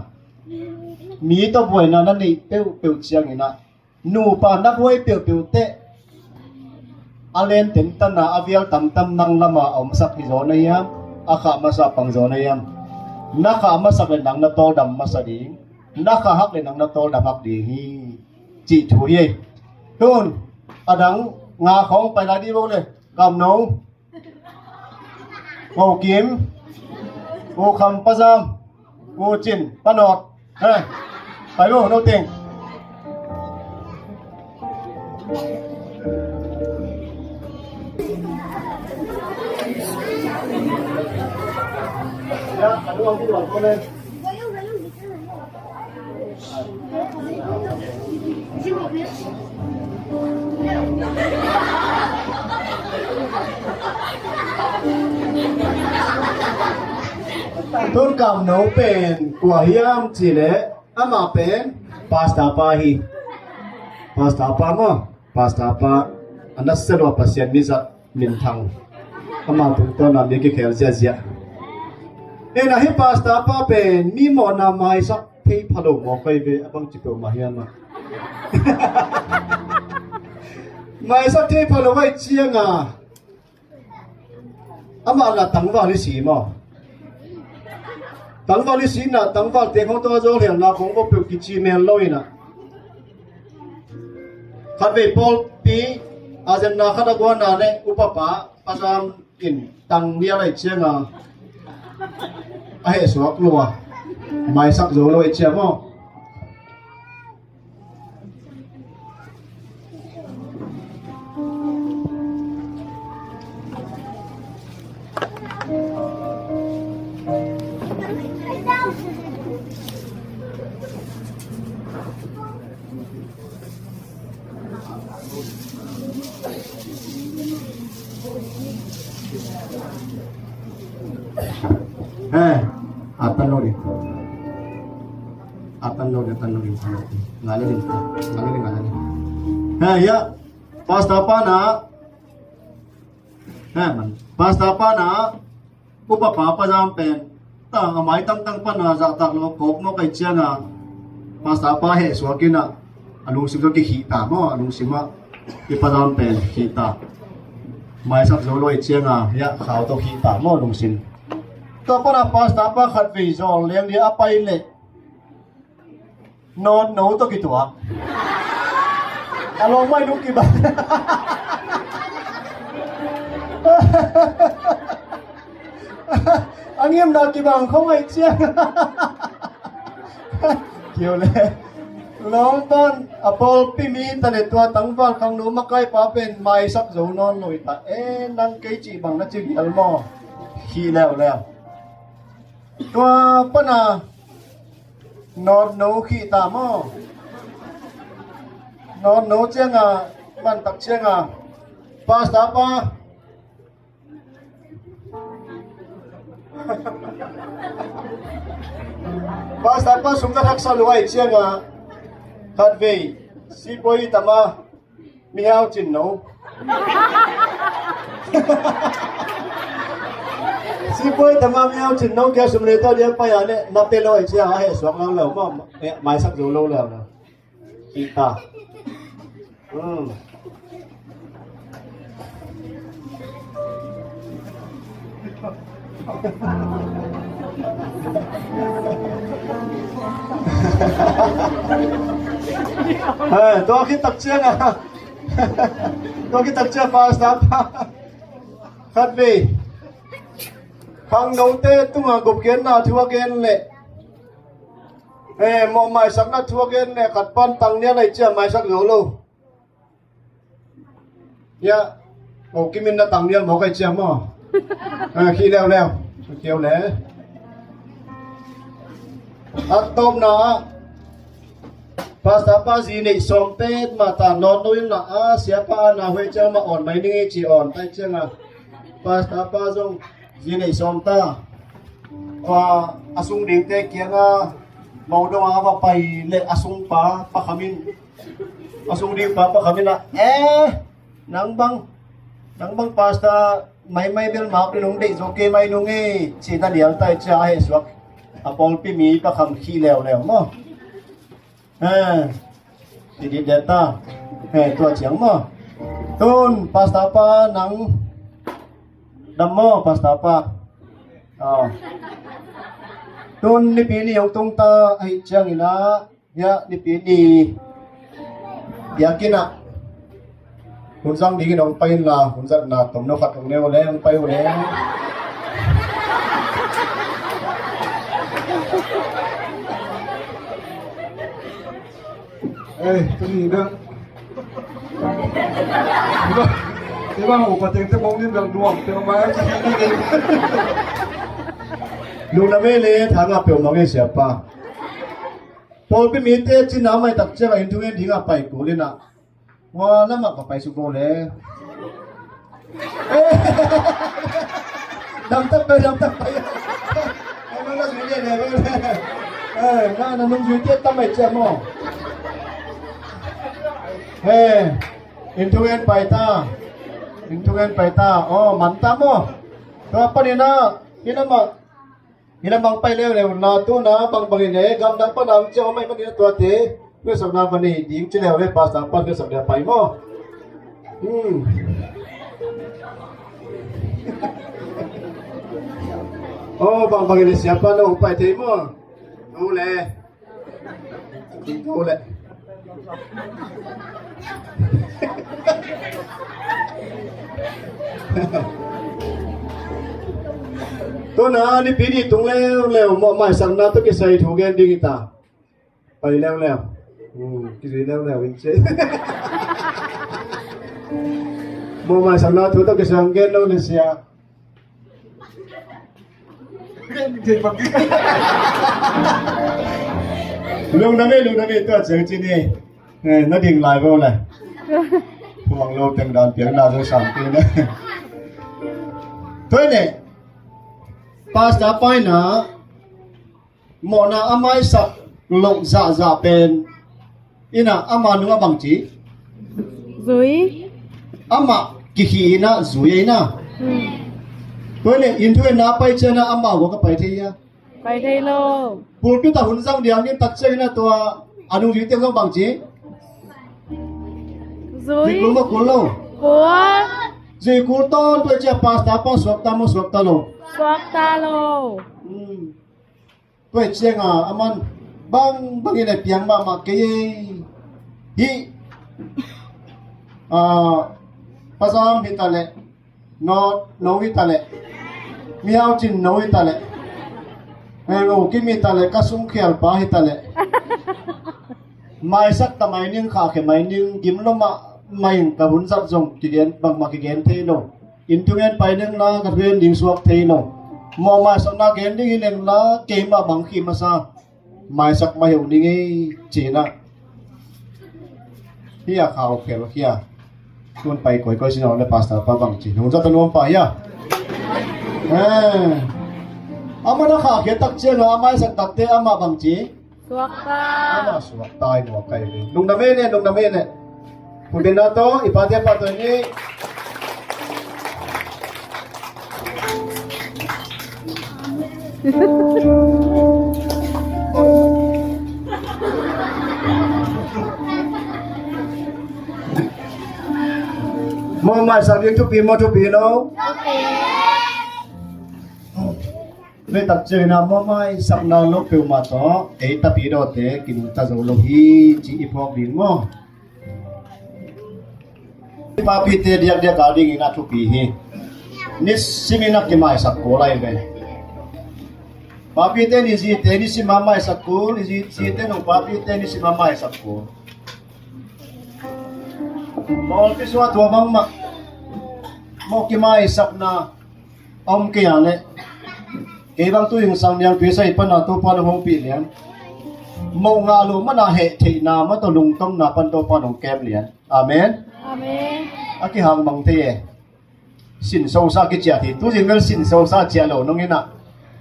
mi tawh buaina na neih peuhpeuh ciangina nupa na buai peuhpeuh teh a lenten tana a vial tamtam nang lama a omsak hi zaw na hiam? A khah masa pang zaw na hiam? Na khah masak le nang na tawldam masa ding. Na khah hak le nang na tawldam hak ding hi. Cih thu hi. Tun a dang nga khawng pai lai dih bo le. Kamno. Ko Kim. Ko Kham, Pa Zam. Ko Cin, Pa Nawt. He. Pai bo no teng. Ya, aduh, aduh, aduh, aduh. Tun Kamno pen kua hiam cih leh amah pen pastor pa hi. Pastor pa maw? Pastor pa a nasia lua Pasian mi zat minthang. Amah tungtawna mi kikhel ziahziah. Ena hi pastor pa pen mi mawhna maisak thei pha lo maw kai ve a bangci peuhmah hiam ah. Maisak thei pha lo ahi cianga amah la tangval i si maw? Tangval i si ina tangval te khong tawh a zawlhelna khong ko peuh kici mel lo ina. Khatvei pawlpi a zenna khat a guana le upapa Pa Zam in tang nia lai cianga a heh suak lua maisak zo lo i cia maw? He, atan lo ding. Atan lo ding, atan lo ding. Ngai lo ding, ngai lo ding, ngai lo ding. He, ya. Pastor pa na. He, man. Pastor pa na. Upapa Pa Zam pen ta a mai tangtang pana zahtak lo kawk mawk ahi cianga pastor pa heh suak ina a lungsim tawh kikhih ta maw? A lungsim ah i Pa Zam pen khih ta. Maisak zo lo ahi cianga hiah khau tawh khih ta maw lungsim? Tua pana pastor pa khatvei zawl leng dia a pai leh Nawt no tawh kituak. A lawng mai lung kibang. A ngimna kibang khong aih ciang. Kio le. Lawngban a pawlpi mi ta le tua tangval khangno makaipa pen maisak zo nawn lo hi ta. E, nang kei cih bang na ci vial maw? Khih leuleu. Tua pana nawtno khih ta maw? Nawtno cianga, mantak cianga, pastor pa, pastor pa sum na thaksa luai cianga, khatvei sipuai tama mihau cin no. Sipuai tama mihau cin no kia sum le tawh dia pai a le na pe lo ai cia a heh suak lo lo maw, maisak zo lo lo lo. Kita. Hmm. Hai, tua khit tak ciang a. Tua khit tak ciang pastor pa khatvei khangnote tunga gupkhiatna thu a gen le, eh, mawh maisakna thu a gen le khat pan tangnia lai cia maisak zo lo. Ya, ko kimin na tangnial mawk ai ciam maw? Ah, khih leuleu. Kio le. A tawpna ah pastor pa zi neih sawm pet mah ta nawtno in la a siapa a na huai ciang mah awn mai ning ei ci awn tai cianga pastor pa zong zi neih sawm ta. Tua a sung dingte kianga mo dong a va pai le a sung pa pakhamin a sung ding pa pakhamin ah, eh, nang bang, nang bang pastor maimai bel mak ding nung deih zo kei mai nung ei, ci na nial tai cia a heh suak a pawlpi mi pakham khih leuleu maw? Eh, tidit det ta. Eh, tua ciang maw? Tun pastor pa nang dam maw pastor pa? Ah. Tun nipi ni hong tung ta ahi ciangin ah ya nipi ni ya kinah hun zang dingin hong pai inla hun zatna tomno khat hong neu le hong pai uh le. Eh, tuni dah. Iba, iba mau pateng te mong ni dah duang te mai. Lungdam ei le thanga peuh mong ei siapa. Pawlpi mite cina mai tak ciang a inn thungen dinga pai kul inah. Hua lamah ka pai suk ko le. Eh, dam tak pai, dam tak pai. Ai, mana zui dia le. Eh, na, na nung zui tiat tam mai ciam maw? Eh, inn thungen pai ta. Inn thungen pai ta. Oh, man ta maw? Tua panin ah, hi lamah Hi lam bang pai leuleu na, tuna bangbangin e gamdang pana hong ciang hong mai manin a tuate hong hetsakna va nei ding ci leuleu, pastor pan hong hetsak dia pai maw? Hmm. Oh, bangbangin e siapa na hong pai thei maw? Hong le. Hong le. Tuna nipi ni tung leuleu mawh maisakna tawh kisai thu gen ding hi ta. Pai leuleu. Hmm, kizui leuleu in ci. Mawh maisakna thu tawh kisai gen lo le sia. Lungdam ei, lungdam ei, tua ciang ci ni. Eh, na ding lai vo le. Puang lo teng dan piang na zo sam pi ne. Tua ne. Pastor pai na mawhna a maisak loh zahzah pen inah ama nung a bangci zui. Amah kikhih inah zui a inah. Hmm. Tua le inn thungen na pai cianah amah hua ka pai thei a. Pai thei lo. Pulpit ah hun zang diang in tak ciang inah tua a nung zui tiang zong bangci zui. Zui kul maw kul lo? Kul. Zui kul tawn tua cia pastor pa suak ta maw suak ta lo? Suak ta lo. Hmm. Tua cianga aman bangbangin a piang mahmah kei ei. Hih, ah, pasam hi ta leh, no, no hi ta leh, mihau cin no hi ta leh, Hei lo, kimi ta le ka sungkhial pa hi ta le. Maisak ta mai ning, khahkhia mai ning, gim lo mahmah ing, ka hun zat zong kigen, bangmah kigen thei lo. Inn thungen pai ning la, ka thugen ding suak thei lo. Mawh maisakna gen ding hi ning la, keimah bang khih masa. Maisak mai uh ning ei, ci-in ah. Hia khau khel hia. Tun pai koikoi sin a le pastor pa bang ci. Nung zat a nuam pa hia. Eh. Amah na khahkhia tak ciang a maisak takte amah bang ci. Suakta. Amah suakta i nuam kai ve. Lungdam ei ne, lungdam ei ne. Phu Bena tawh, i pate pa tawh ni. Mawh maisak ding thupi maw, thupi lo? Thupi. Vei tak ciangin ah mawh maisakna lo peuhmah tawh ei tapidawte kinungta zo lo hi, ci i phawk ding maw? Papite diakdiak a dingin a thupi hi. Nisimin a kimaisak kul lai ve. Papite nizite nisim a maisak kul, nizite nung papite nisim a maisak kul. Mawh kisuah tua bangmah. Mawh kimaisakna a om kei a leh, kei bang tu hing sang niang tuisa i pana Topa nong hongpih lian. Mawh ngah lo mana heh theihna mah tawh lungtomna pan Topa nong kem lian. Amen. Amen. A kihang bang thei e. Sinsosa kiciah hi. Tuzing bel sinsosa ciah lo nong inah,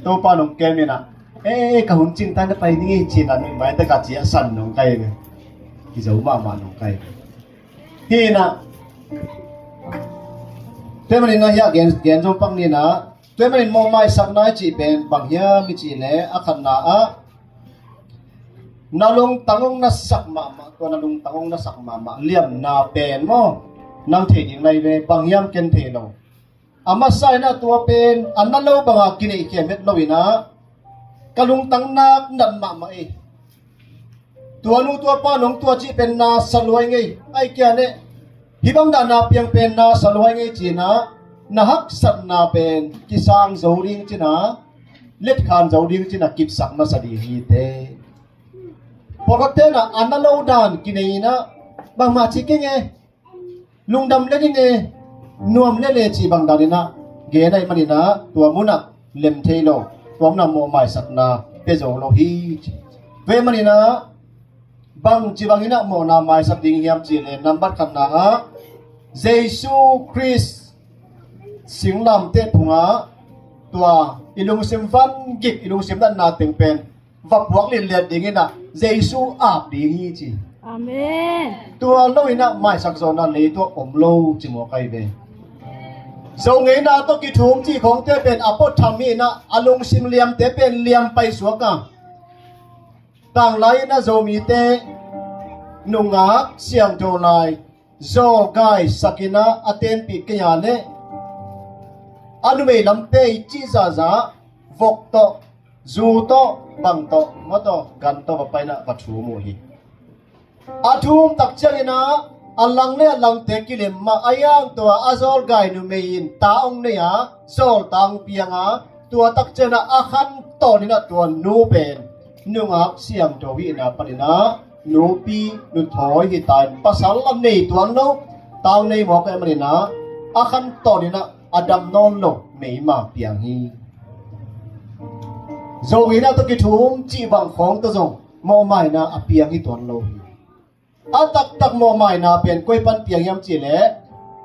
Topa nong kem inah, e, ka hun cingta na pai ning ei, ci-in ah nuih mai tak a ciah san nong kai ve. Kizo mahmah nong kai ve. Hi inah. Tua manin ah hiah gen, gen zong pak ni inah. Tua manin mawh maisakna i cih pen bang hiam i cih leh, a khatna ah, na lungtang hong nasak mahmah, tua na lungtang hong nasak mahmah liamna pen maw, nang thei ding lai ve, bang hiam ken thei lo. A masa inah tua pen a na lo banga kineihkhiam het lo inah, ka lungtang nak nat mahmah ei. Tua nu tua pa nong tua cih pen na sa luai ngei. Ai kia leh, hih bang dahna piang pen na sa luai ngei ci-in ah, na haksatna pen kisang zo ding ci-in ah, letkhan zo ding ci-in ah kipsak masa ding hi te. Pawlkhatte inah a na lo dan kinei inah, bangmah ci keng e. Lungdam le ni ne, nuam le ne ci bang dan inah gen ahih man inah, tua munah lem thei lo, tua munah mawh maisakna pia zo lo hi. Tua ahih man inah, bang ci bang inah mawhna maisak ding hiam cih leh, nambat khatna ah, Jesu Khrist singlamteh phungah tua i lungsim vangik, i lungsim natna teng pen va puak litliat ding inah, Jesu ap ding hi ci. Amen. Tua lo inah maisak zawhna lei tuah om lo ci mawk ahi ve. Zo ngeina tawh kithum cih khawngte pen a puatham hi inah, a lungsim liamte pen liam paisuak a. Tanglai inah Zomite nungak siangtho lai zawlgai sak inah a tenpih kei a leh, a numei lam pei cih zahzah vok tawh, zu tawh, bang tawh, maw tawh, gan tawh va pai inah va thum uh hi. A thum tak ciang inah a lang le a langte kilem mah a, a iang tua a zawlgai numei in ta hong nei a, zawlta hong piang a, tua tak ciang inah a khantawn inah tua nu pen nungak siangtho hihna pan inah nupi nuthawi hi ta in, pasal a nei tuan lo, ta hong nei mawk ahih man inah a khantawn inah a dam nawn lo meima piang hi. Zo ngeina tawh kithum cih bang khawng tawh zong mawhmaina a piang hi tuan lo hi. A taktak mawhmaina pen koi pan piang hiam cih leh,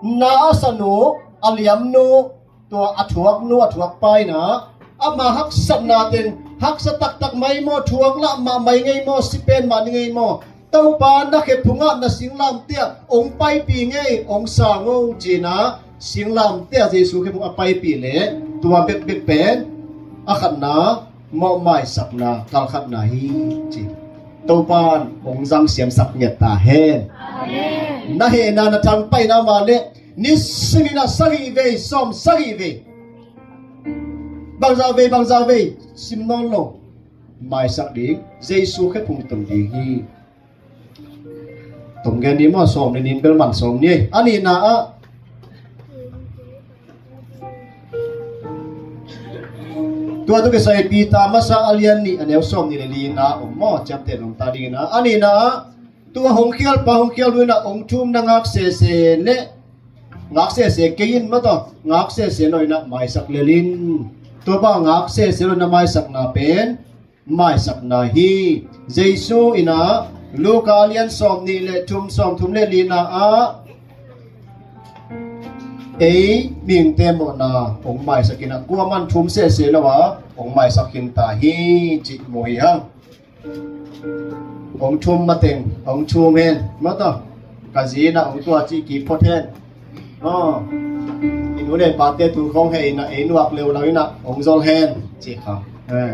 na a sanu, a liamnu, tua a thuaknu, a thuakpa inah ama haksatna teng, haksa taktak mai maw, thuak lah mah mai ngei maw, si pen mah ni ngei maw, Topa na khephungah, na singlamteh ah hong paipih ngei, hong sang o ci-in ah, singlamteh ah Jesu khephung a paipih leh tua bekbek pen a khatna mawhmaisakna kalkhatna hi ci. Topa in hong zang siamsak ngiat ta hen. Amen. Na hehna na thangpaihna mah leh nisimin ah sagih vei, sawm sagih vei, bangzah vei, bangzah vei sim nawn lo, maisak ding, Jesu khephung tun ding hi. Tom gen ni maw, sawm ni, nin bel man sawm ni. A nihna ah, Tua tu kisai Peter masa a lian nih a neu sawm nih le lina om maw, ciamteh nong ta dingin a, a nihna ah, tua hong khialpa hong khial nuina hong thumna ngak sese le ngak sese kei in maw, tua ngak sese lo ina maisak lel in. Tua bang ngak sese lo ina maisakna pen maisakna hi. Jesu ina Luka a lian sawm nih le thum, sawm thum le lina ah ei mihingte mawhna hong maisak ina, kuaman thum sese lo a hong maisak khin ta hi, cih mu hi hang. Hong thum mateng hong thum hen maw, tua ka zi ina hong tua cih kik phot hen. Aw, i nu le pate tu khong hei ina ei nuak leu lo ina hong zol hen, ci kha. Eh,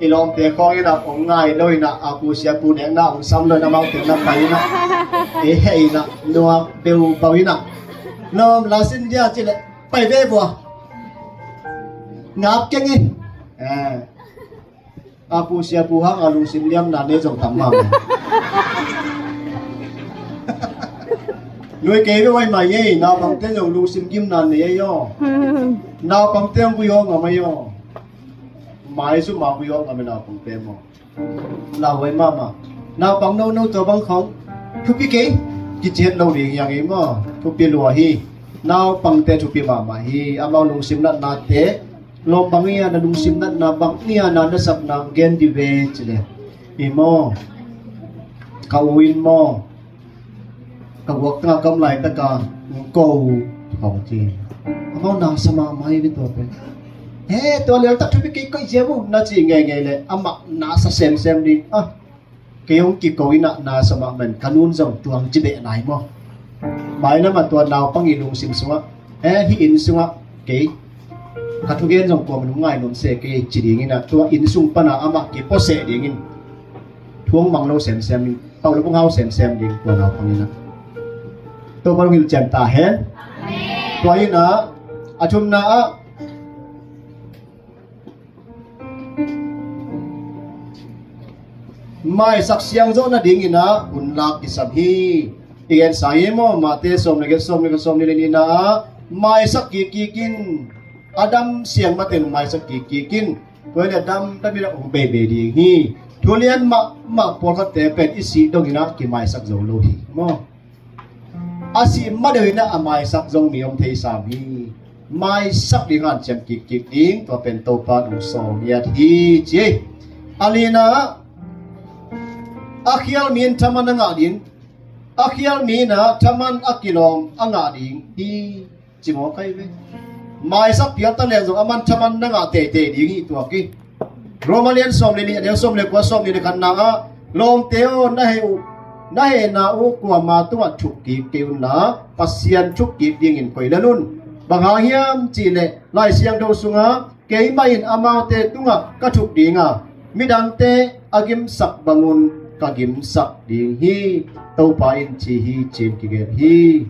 i lawmte khong ina hong ngai lo ina, a pu sia pu nekna hong sam lo ina, mau teng na pai ina ei hei ina nuak beu bau ina, lawm la sin dia ci le pai ve vua. Ngap keng in. Eh, a pu sia pu hang a lungsim liamna nei zong tam mahmah. Nui kei ve wai mai ei, naupangte zong lungsim gimna nei ei aw. Naupangte ang vui aw ngam ei aw. Mai sum a vui aw ngam ei naupangte maw. Lau wai mahmah. Naupang nono tua bang khong thupi kei, kician lo ding hiang ei maw. Thupi lua hi. Naupangte thupi mahmah hi. Amau lungsim natnate lawm bang ia na lungsim natna, bang ia na nasakna gen di ve ci le, i maw, ka u in maw, ka guak tanga kam laitaka ko khong ci. Amau nasa mahmah hi ve tua pen. He, tua lel tak thupi kei koih zia mu na ci ngeingei le amah nasa semsem ding. Ah, kei hong kiko ina nasa mahmah in, ka nun zong tuang ci beh nai maw. Mailam a tua naupang i lungsim sungah, eh, hih inn sungah kei ka thugen zong kuaman hong ngai nuam se kei ci ding ina, tua inn sung pana amah kipuaseh dingin thu hong mang lo semsem in, pau lo hong hau semsem ding tua naupang ina. Topa hong hilhcian ta hen. Tua ina a thumna ah maisak siangzawh nadingin ah hun lak kisam hi. I gensa hi maw, Mate sawm le giat, sawm le giat, sawm le nihna ah maisak kikkik in, a dam siang mateng maisak kikkik in. Tua hi le dam dam in ah hong beibei ding hi. Thu lian mahmah pawlkhatte pen i sih dongin ah kimaisak zo lo hi maw. A sih ma deuh in ah a maisak zong mi om thei sam hi. Maisak ding hanciam kikkik ding, tua pen Topa nong sawl ngiat hi ci. A lina ah, a khial mi in thaman a ngah ding, a khial mi in ah thaman a kilawm a ngah ding hi. Ci mawk kai ve. Maisak pial ta leng zong aman thaman na ngah teitei ding hi tuak hi. Roma lian sawm le nih, a neu sawm le kua, sawm nih le khatna ah, lawmte aw, na heh uh, na hehna uh kuama tungah thukkik kei unla, Pasian thukkik dingin koih lel un. Bang hang hiam cih leh Lai Siangtho sungah, keimah in amaute tungah ka thuk dinga, midangte a gimsak bangun ka gimsak ding hi, Topa in ci hi, ci-in kigen hi.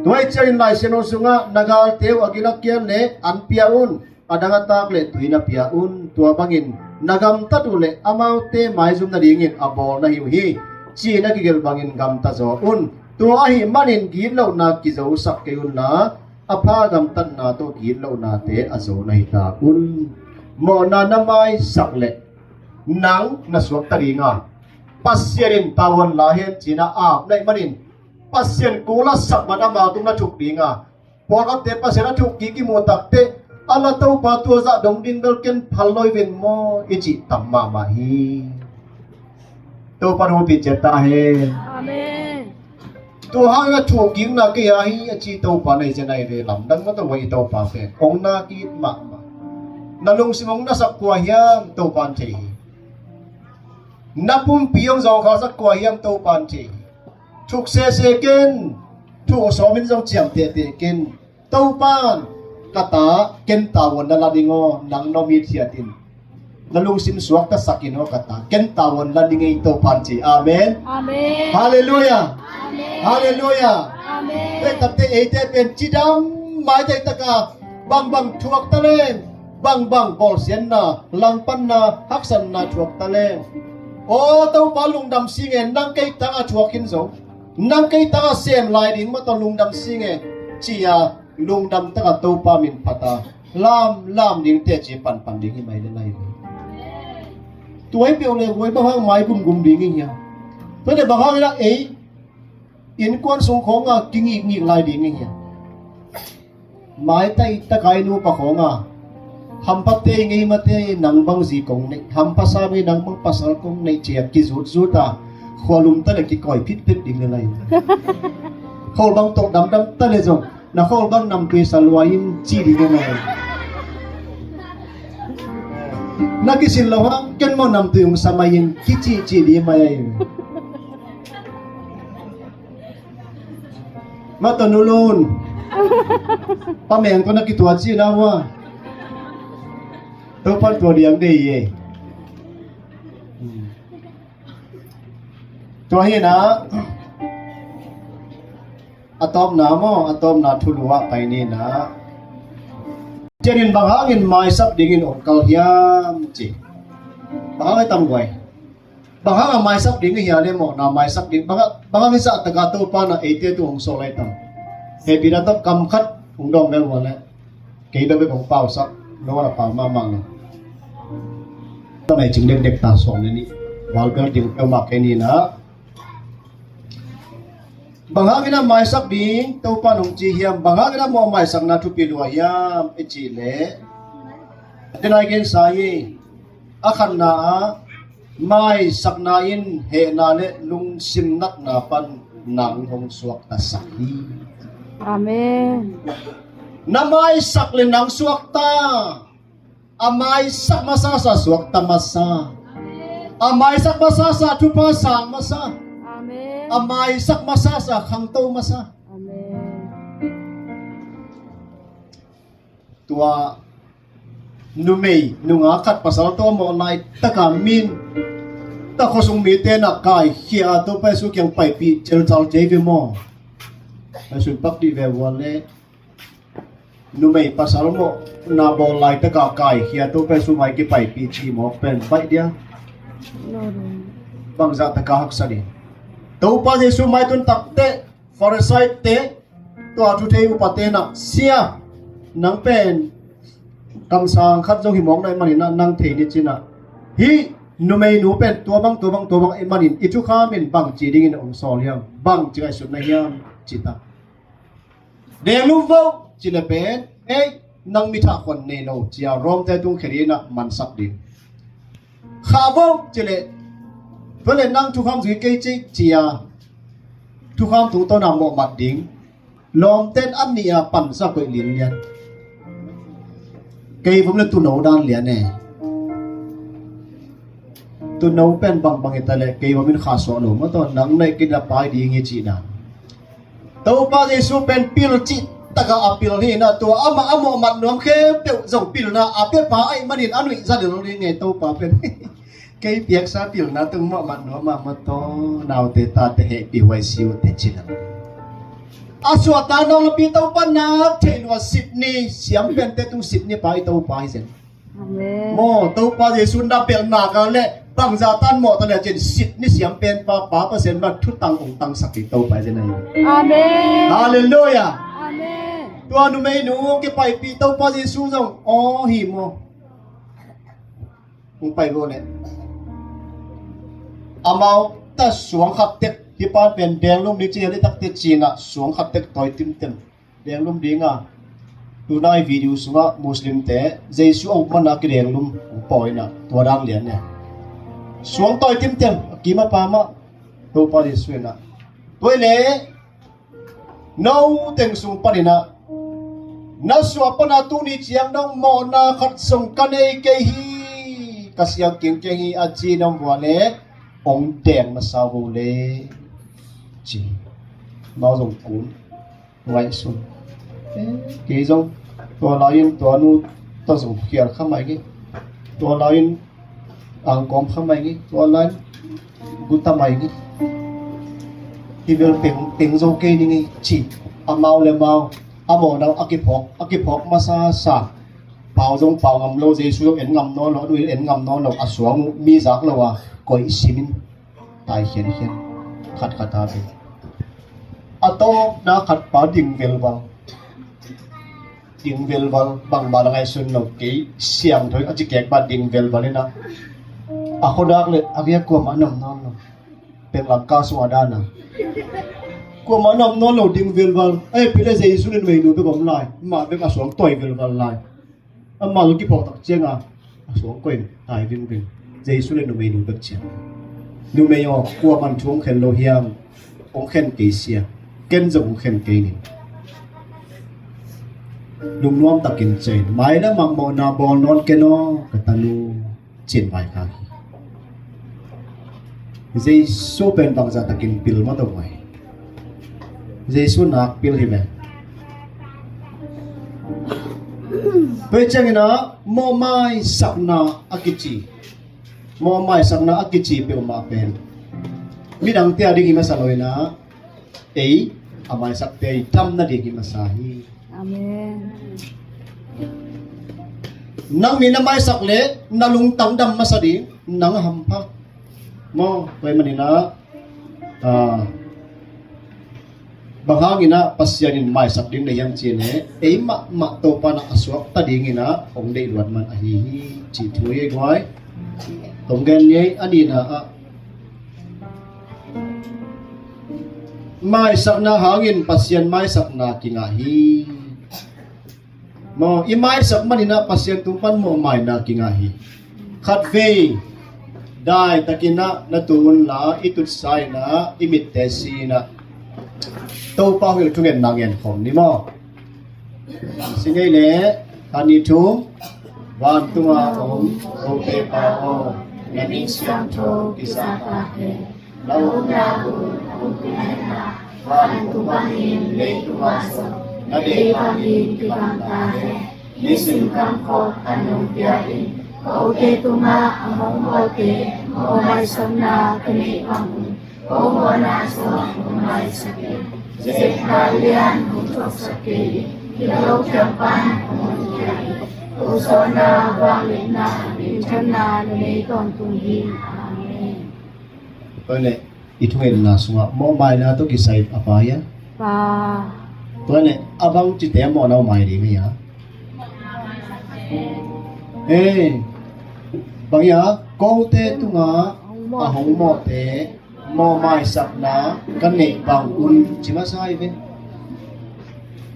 Tua hi ciangin Lai Siangtho sungah, na galte uh a gil a kial le an pia un, a dang a taak le tui na pia un. Tua bangin na gamtat uh le amaute maizum nadingin a bawl na hi uh hi, ci-in a kigelh bangin gamta zaw un. Tua ahih manin gitlohna kizosak kei unla, a pha gamtatna tawh gitlohnate a zo na hi ta un. Mawhna na maisak le nang na suakta dinga, Pasian in tavuan la hen ci-in a ap na hih manin, Pasian kul a sak man ama tung na thuk dinga, pawlkhatte Pasian a thuk kik i muh takteh, a la Topa tua zah dong ding bel ken phal lo hi ven maw i cih tam mahmah hi. Topa nong pi ciat ta hen. Amen. Tua hangin a thuk kikna kei a hi a ci Topa na hi cian a hi ve, lamdang mah tawh i Topa pen hong na kit mahmah. Na lungsim hong nasak kua hiam Topa in thei hi. Na pumpi hong zawngkhalsak kua hiam Topa in thei hi. Thuk sese ken, thuk sawmin zong ciam tehteh ken. Topa in ka ta, ken tavuan na la ding aw, nang na om hithiat in. Na lungsim suaktasak in aw ka ta, ken tavuan la ding ei Topa in ci. Amen. Amen. Halleluiah. Amen. Halleluiah. Amen. Hei takteh eite pen cidam maitei taka bangbang thuak ta leng, bangbang bawlsiatna, langpanna, haksatna thuak ta leng, aw Topa lungdam sing e, nang kei tangah thuak khin zo, nang kei tangah sem lai ding mah tawh lungdam sing e, ci-a lungdam takah Topa min phat a, Lam lam ding teci panpan ding hi mai le lai ve. Tua hi peuh le huai bang hang mai gumgum ding hi hia? Tua le bang hang ina ei innkuan sung khawng a kingikngik lai ding hi hia? Maitai takai nupa khawng a hampate ngei mate nang bang zi kong nei, hampa sa ngei nang bang pasal kong nei cia kizutzut a khualum ta le kikawi phitphit ding le lai. Khawl bang tawh damdam ta le zong na khawl bang namtui sa luai in ci ding le lai. Na kisin lo hang ken maw namtui hong sa mai in kicihcih ding mai ahi. Mata nulun. Pameng ko na kituat si na hua. Topan tua diang dei ye. Tua hi na. A tawpna maw, a tawpna thulu ah pai ni na. Cianin bang hangin maisak dingin ong kal hiam ci. Bang hangin tam guai. Bang hang a maisak ding hi a le mawhna maisak ding bang hang hi zah taka Topa na eite tu hong sawl lai tam. Hehpihna tawh kam khat hong dawng mel ua le kei bek bek hong pausak lo a pau mahmah lo. Tawh nai cing dekdek ta sawm le nih. Valbel ding peuhmah kei ni na. Bang hangin a maisak ding Topa nong ci hiam? Bang hangin a mawh maisakna thupi lua hiam? I cih leh a tenai gensa hi. A khatna ah maisakna in hehna le lungsim natna pan nang hong suaktasak hi. Amen. Na maisak le nang suakta. A maisak masa sa suakta masa. A maisak masa sa thupha sang masa. Amen. A maisak masa sa khangto masa. Amen. Tua numei nunga khat pasal tawh mawh lai taka min ta khuasung mite na kaikhia a Topa Jesu kiang paipih celcal cei ve maw? Jesu pak dih ve ua le numei pasal mawh na bawl lai taka kaikhia Topa Jesu mai kipaipih ci mawk pen baih dia. Bangzah taka haksa dih. Topa Jesu mai tun takte Farisai te tua thu thei upate na sia nang pen kamsang khat zong hi mawk na i manin na nang thei ni cina. Hi numeinu pen tua bang tua bang tua bang i manin i thukham in bang ci dingin om sawl hiam? Bang ci ngaihsutna hiam? Ci ta. Deng lum vo ci le pen ei nang mi thah khuan nei lo cia Rom te tung kheri na mansak ding. Khah vo ci le tua le nang thukham zui kei ci cia thukham tungtawn a mawh mat ding. Lawmten an nih a pansa koih linlian. Kei vom le tuno dan lian e. Tuno pen bangbang hita le kei vom in kha suah lo maw taw nang naih kei na pai ding hi cih dan. Topa Jesu pen pil cih taka a pil hi na tua amah a mawh mat nuam khempeuh zong pilna a pia pa aih manin a nuih za lel ding e Topa pen. Kei piaksa pilna tung mawh mat nuam a maw taw naute tate hehpih huai si uh te cina. A suahta nawng lapi Topa nak theih lua sitni siam pente tung sitni pa i Topa hi zen. Amen. Maw Topa Jesu na belhna ka le bangza tan mawh ta le cin sitni siam pen pa pa Pasian bang thutang ong tangsak i Topa hi zen ahi. Amen. Halleluia. Amen. Tua numeinu kipaipih Topa Jesu zong aw hi maw? Hong pai go le amau ta suang khat tek hi pan pen denglum ni ci heli tak te cina suang khat tek tawi timtem. Denglum dinga tunai video sungah Muslim te Jesu a ukmana kidenglum hong pawina tua dang lian ne. Suang tawi timtem a kima pama Topa Jesu ina tuai le no teng sung paninah na suah pana tuni ciang dong mawhna khat sung ka nei kei hi. Ka siang kingkeng hi a ci nong vua le ong deng masa vo le ci. Mau zong kun ngaihsun. Kei zong tua lai-in tua nu ta zong khial kha mai ngi. Tua lai-in angkawm kha mai ngi. Tua lai-in guta mai ngi. Hi bel peng peng zo kei ni ngi ci. Amau le mau a mawhna a kiphawk a kiphawk masa sa. Pau zong pau ngam lo Jesu zong en ngam nawn lo a nu en ngam nawn lo a suang uh mi zak lo a koih simin. Tai khiankhian khatkhat a ve a tawpna khat pa ding vel bang ding velval, bangmah la ngaihsun lo, kei siangtho a ci kek bang ding velval in a, a khuadak le a gei kuamah na om nawn lo. Peng lam ka sung a dan a kuamah na om nawn lo ding velval. Ei, pi le Jesu le numeinu bek om lai, mah bek a suang toi velval lai. Amah lo kiphawk tak cianga a suang koih tai vingving. Jesu le numeinu bek ciang. Numei aw, kuamah thu hong khen lo hiam? Hong khen kei sia. Ken zong hong khen kei ning. Lungnuam takin cei. Mai lamah mawhna bawl nawn ken aw, ka tanu, ci-in vaikhak hi. Jesu pen bangzah takin pil mah tawh vai. Jesu nak pil hi ve. Tua hi ciangin a, mawhmaisakna a kici, mawhmaisakna a kici peuhmah pen midangte a ding hi masa lo in a, ei a maisakte i dam nading hi masa hi. Amen. Nang mi na maisak le na lungtang dam masa ding, nang a hampha maw? Tua ahih manin a, ah, bang hangin a Pasian in maisak ding na hiam cih leh, ei mahmah Topa na a suakta dingin a hong deih luat man ahi hi, cih thu hi guai. Tong gen ni ei, a nihna ah, maisakna hangin Pasian maisakna kingah hi. Maw, i maisak manin a Pasian tung pan mawhmaina kingah hi. Khatvei daitakin a na tung unla, i tutsa in a, i mitte si in a, Topa huih thungetna ngen khawm ni maw? Si ngei leh, khat, nih, thum. Vantunga om kote Pa aw, na min siangtho kisat ta hen. Na omna mun hong tung hen la, van tung bangin leitungah zong na deih bangin kibang ta hen. Nisim kamkhop an hong pia in, kote tungah a mawhmawhte mawhmaisakna ka neih bang un, ko mawhna zong hong maisak in. Zepna lian hong thuaksak kei in, gilo kiang pan hong honkhia in. Ko sawlna, vangliatna, minthanna na nei tawntung hi. Amen. Tua leh i thungetna sungah mawhmaina tawh kisai a pai a? Pai. Tua leh a bangcite a mawhna mai ding hi a? Ei, bang hi a, kote tungah a hong mawhte mawhmaisakna ka neih bang un, ci masa hi ve.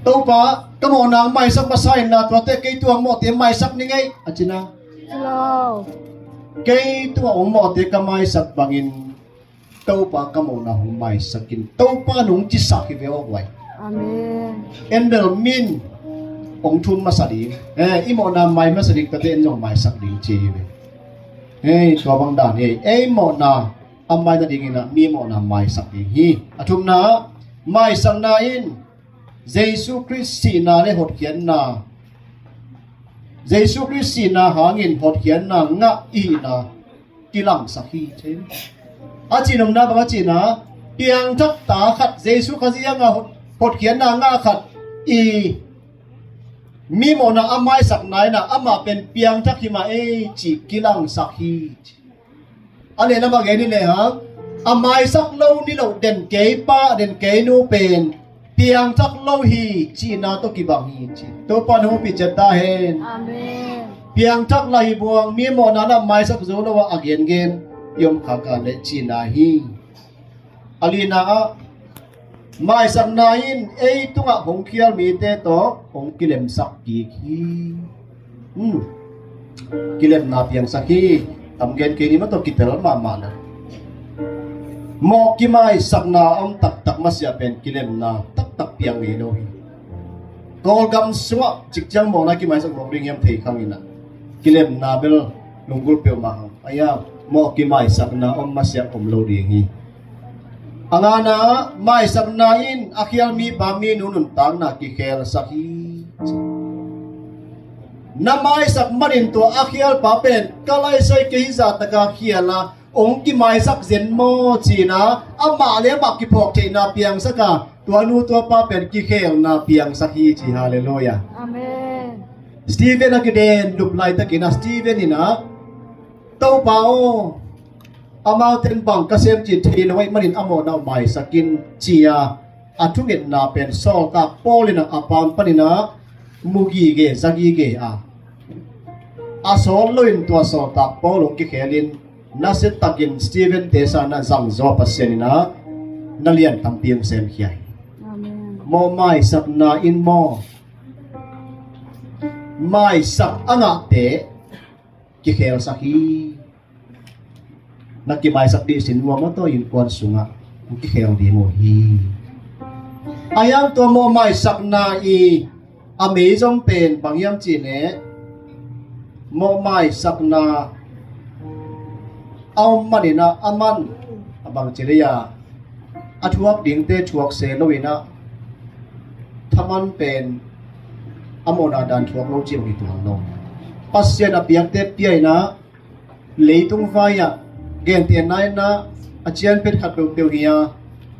Topa, ka mawhna hong maisak masa in la, tuate kei tungah mawhte maisak ning ei, a ci na? Ci lo. Kei tungah hong mawhte ka maisak bangin Topa ka mawhna hong maisak in, Topa nong cisak hi ve aw guai. Amen. En bel min hong thum masa ding, eh, i mawhna mai masa ding, tate en zong maisak ding ci hi ve. Eh, tua bang dan hi. Ei mawhna a mai nadingin a mi mawhna maisak ding hi. A thumna, maisakna in Jesu Khrist sihna le hotkhiatna, Jesu Khrist sihna hangin hotkhiatna ngah i hihna kilangsak hi, ci. A cihnopna bang a cihna, piangthak ta khat, Jesu Khazih hanga hot-, hotkhiatna ngah khat i mi mawhna a maisakna in a, amah pen piangthak hi mah ei cih kilangsak hi, ci. A lehlam a gen hi lehang, a maisak lo ni loh, den kei pa, den kei nu pen piangthak lo hi cihna tawh kibang hi, ci. Topa na hopih ciat ta hen. Amen. Piangthak lah hi buang, mi mawhna na maisak zo lo a, a gengen i om khak a leh cihna hi. A lina ah, maisakna in ei tungah hong khial mite tawh hong kilemsak kik hi. Hmm. Kilemna piangsak hi. Tam gen kei ni mah tawh kitel mahmah na. Mawh kimaisakna om taktak masiah pen kilemna taktak piang ngei lo hi. Kawlgam sungah cikciang mawhna kimaisak mawk ding hiam thei khang in a, kilemna bel lunggulh peuhmah hang. Aia, mawh kimaisakna om masiah om lo ding hi. A ngana, maisakna in a khial mipa minu nuntakna kikhelsak hi. Na maisak manin tua a khialpa pen ka laisai kei hi zahtaka khial a, hong kimaisak zen maw ci-in a, amah le amah kiphawk theihna piangsak a, tua nu tua pa pen kikhelna piangsak hi ci. Halleluiah. Amen. Stephen a kiden lup laitakin a, Stephen in a, Topa aw, amaute in bang ka sem cih thei lo ahih manin a mawhna uh maisak in, ci-a a thungetna pen sawltak Paul in a, a paam panin a mu gige za gige a, a sawt loin tua sawltak pawl hong kikhelin nasia takin Stephen te sangin zangzaw Pasian in na lian tampi hong semkhia hi. Mawh maisakna in maw, maisak a ngahte kikhelsak hi. Na kimaisak dih sin uh a, mawtaw innkuan sungah hong kikhel ding uh hi. A hiang tua mawh maisakna i a meizom pen bang hiam cih leh, mawh maisakna a om manin a man a bang ci lei a, a thuak dingte thuak se loin a, thaman pen a mawhna dan thuak lo cih bang hi tuan lo. Pasian a piakte pia in a, leitung vai-ah gentehna in a, a cianpet khat peuhpeuh hi a,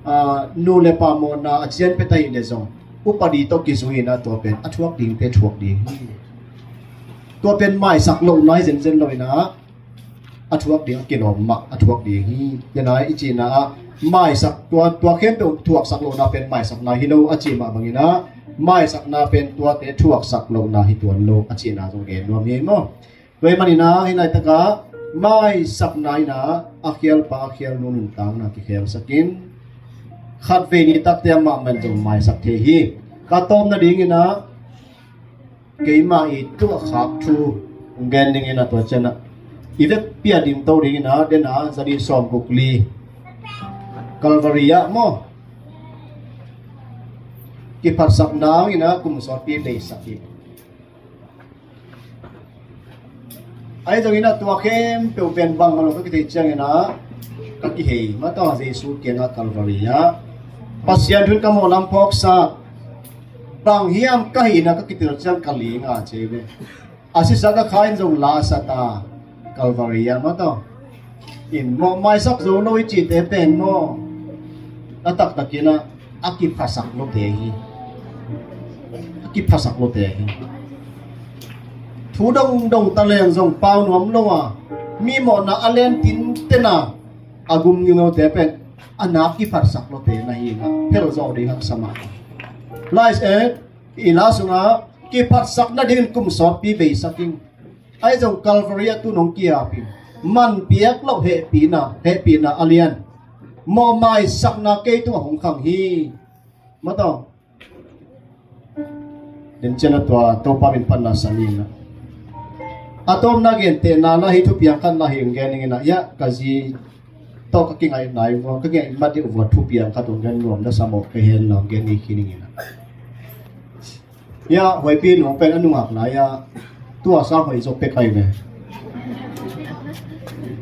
a, nu le pa mawhna a cianpet ahih leh zong upadi tawh kizui in a, tua pen a thuak dingte thuak ding hi. Tua pen maisak lohna hi zenzen lo in a, a thuak ding a kilawm mah a thuak ding hi. Tua in a i cihna ah maisak tua, tua khempeuh thuaksak lohna pen maisakna hi lo a cih mah bangin a, maisakna pen tuate thuaksak lohna hi tuan lo a cihna zong gen nuam hi maw. Tua ahih manin a, hih laitakah maisakna in a, a khialpa a khialnu nuntakna kikhelsak in, khatvei nitakte amah man zong maisak thei hi. Ka tawpna dingin a, keimah i tuahkhak thu hong gen dingin a, tua ciangin a i vekpi-a dingto dingin a, den a, za nih sawmguk li Calvary ah maw, kiphatsakna hangin a kum sawtpi beisak hi. Ahi zongin a, tua khempeuh pen bang mah lo ka kithei ciangin a, ka kihei mah tawh Jesu kiangah Calvary ah Pasian thu in ka mawh lam phawksak, bang hiam ka hihna ka kitel ciang ka ling a, ci ve. A sisa ka kha in zong la a sat a, Calvary ah mah tawh. In mawh maisak zo lo i cihte pen maw, a taktakin a, a kiphasak lote hi. A kiphasak lote hi. Thu dongdong ta leng zong pau nuam lo a, mi mawhna a len tinten a, a gum ngiungiute pen a nak kiphatsak lote na hi in a, phel zawh ding haksa mah. Lai, eh, i la sungah kiphatsak nadingin kum sawtpi beisak in. Ahi zong Calvary ah tu-in hong ki-ap in, man piak loh hehpihna, hehpihna a lian. Mawh maisakna kei tungah hong khang hi. Mawtaw. Den ciang a, tua Topa min phatna sa ni in a. A tawpna gentehna la hi, thupiang khat la hi hong gen ning in a. Ia, ka zi tawh ka kingaihna uh a, ka kingaih mat uh a, thupiang khat hong gen nuam na sa mawk ka hen la hong gen ni khin ning in a. Ia, Huaipi nung pen a nungak lai-a tua sang hoih zaw pek ahi ve.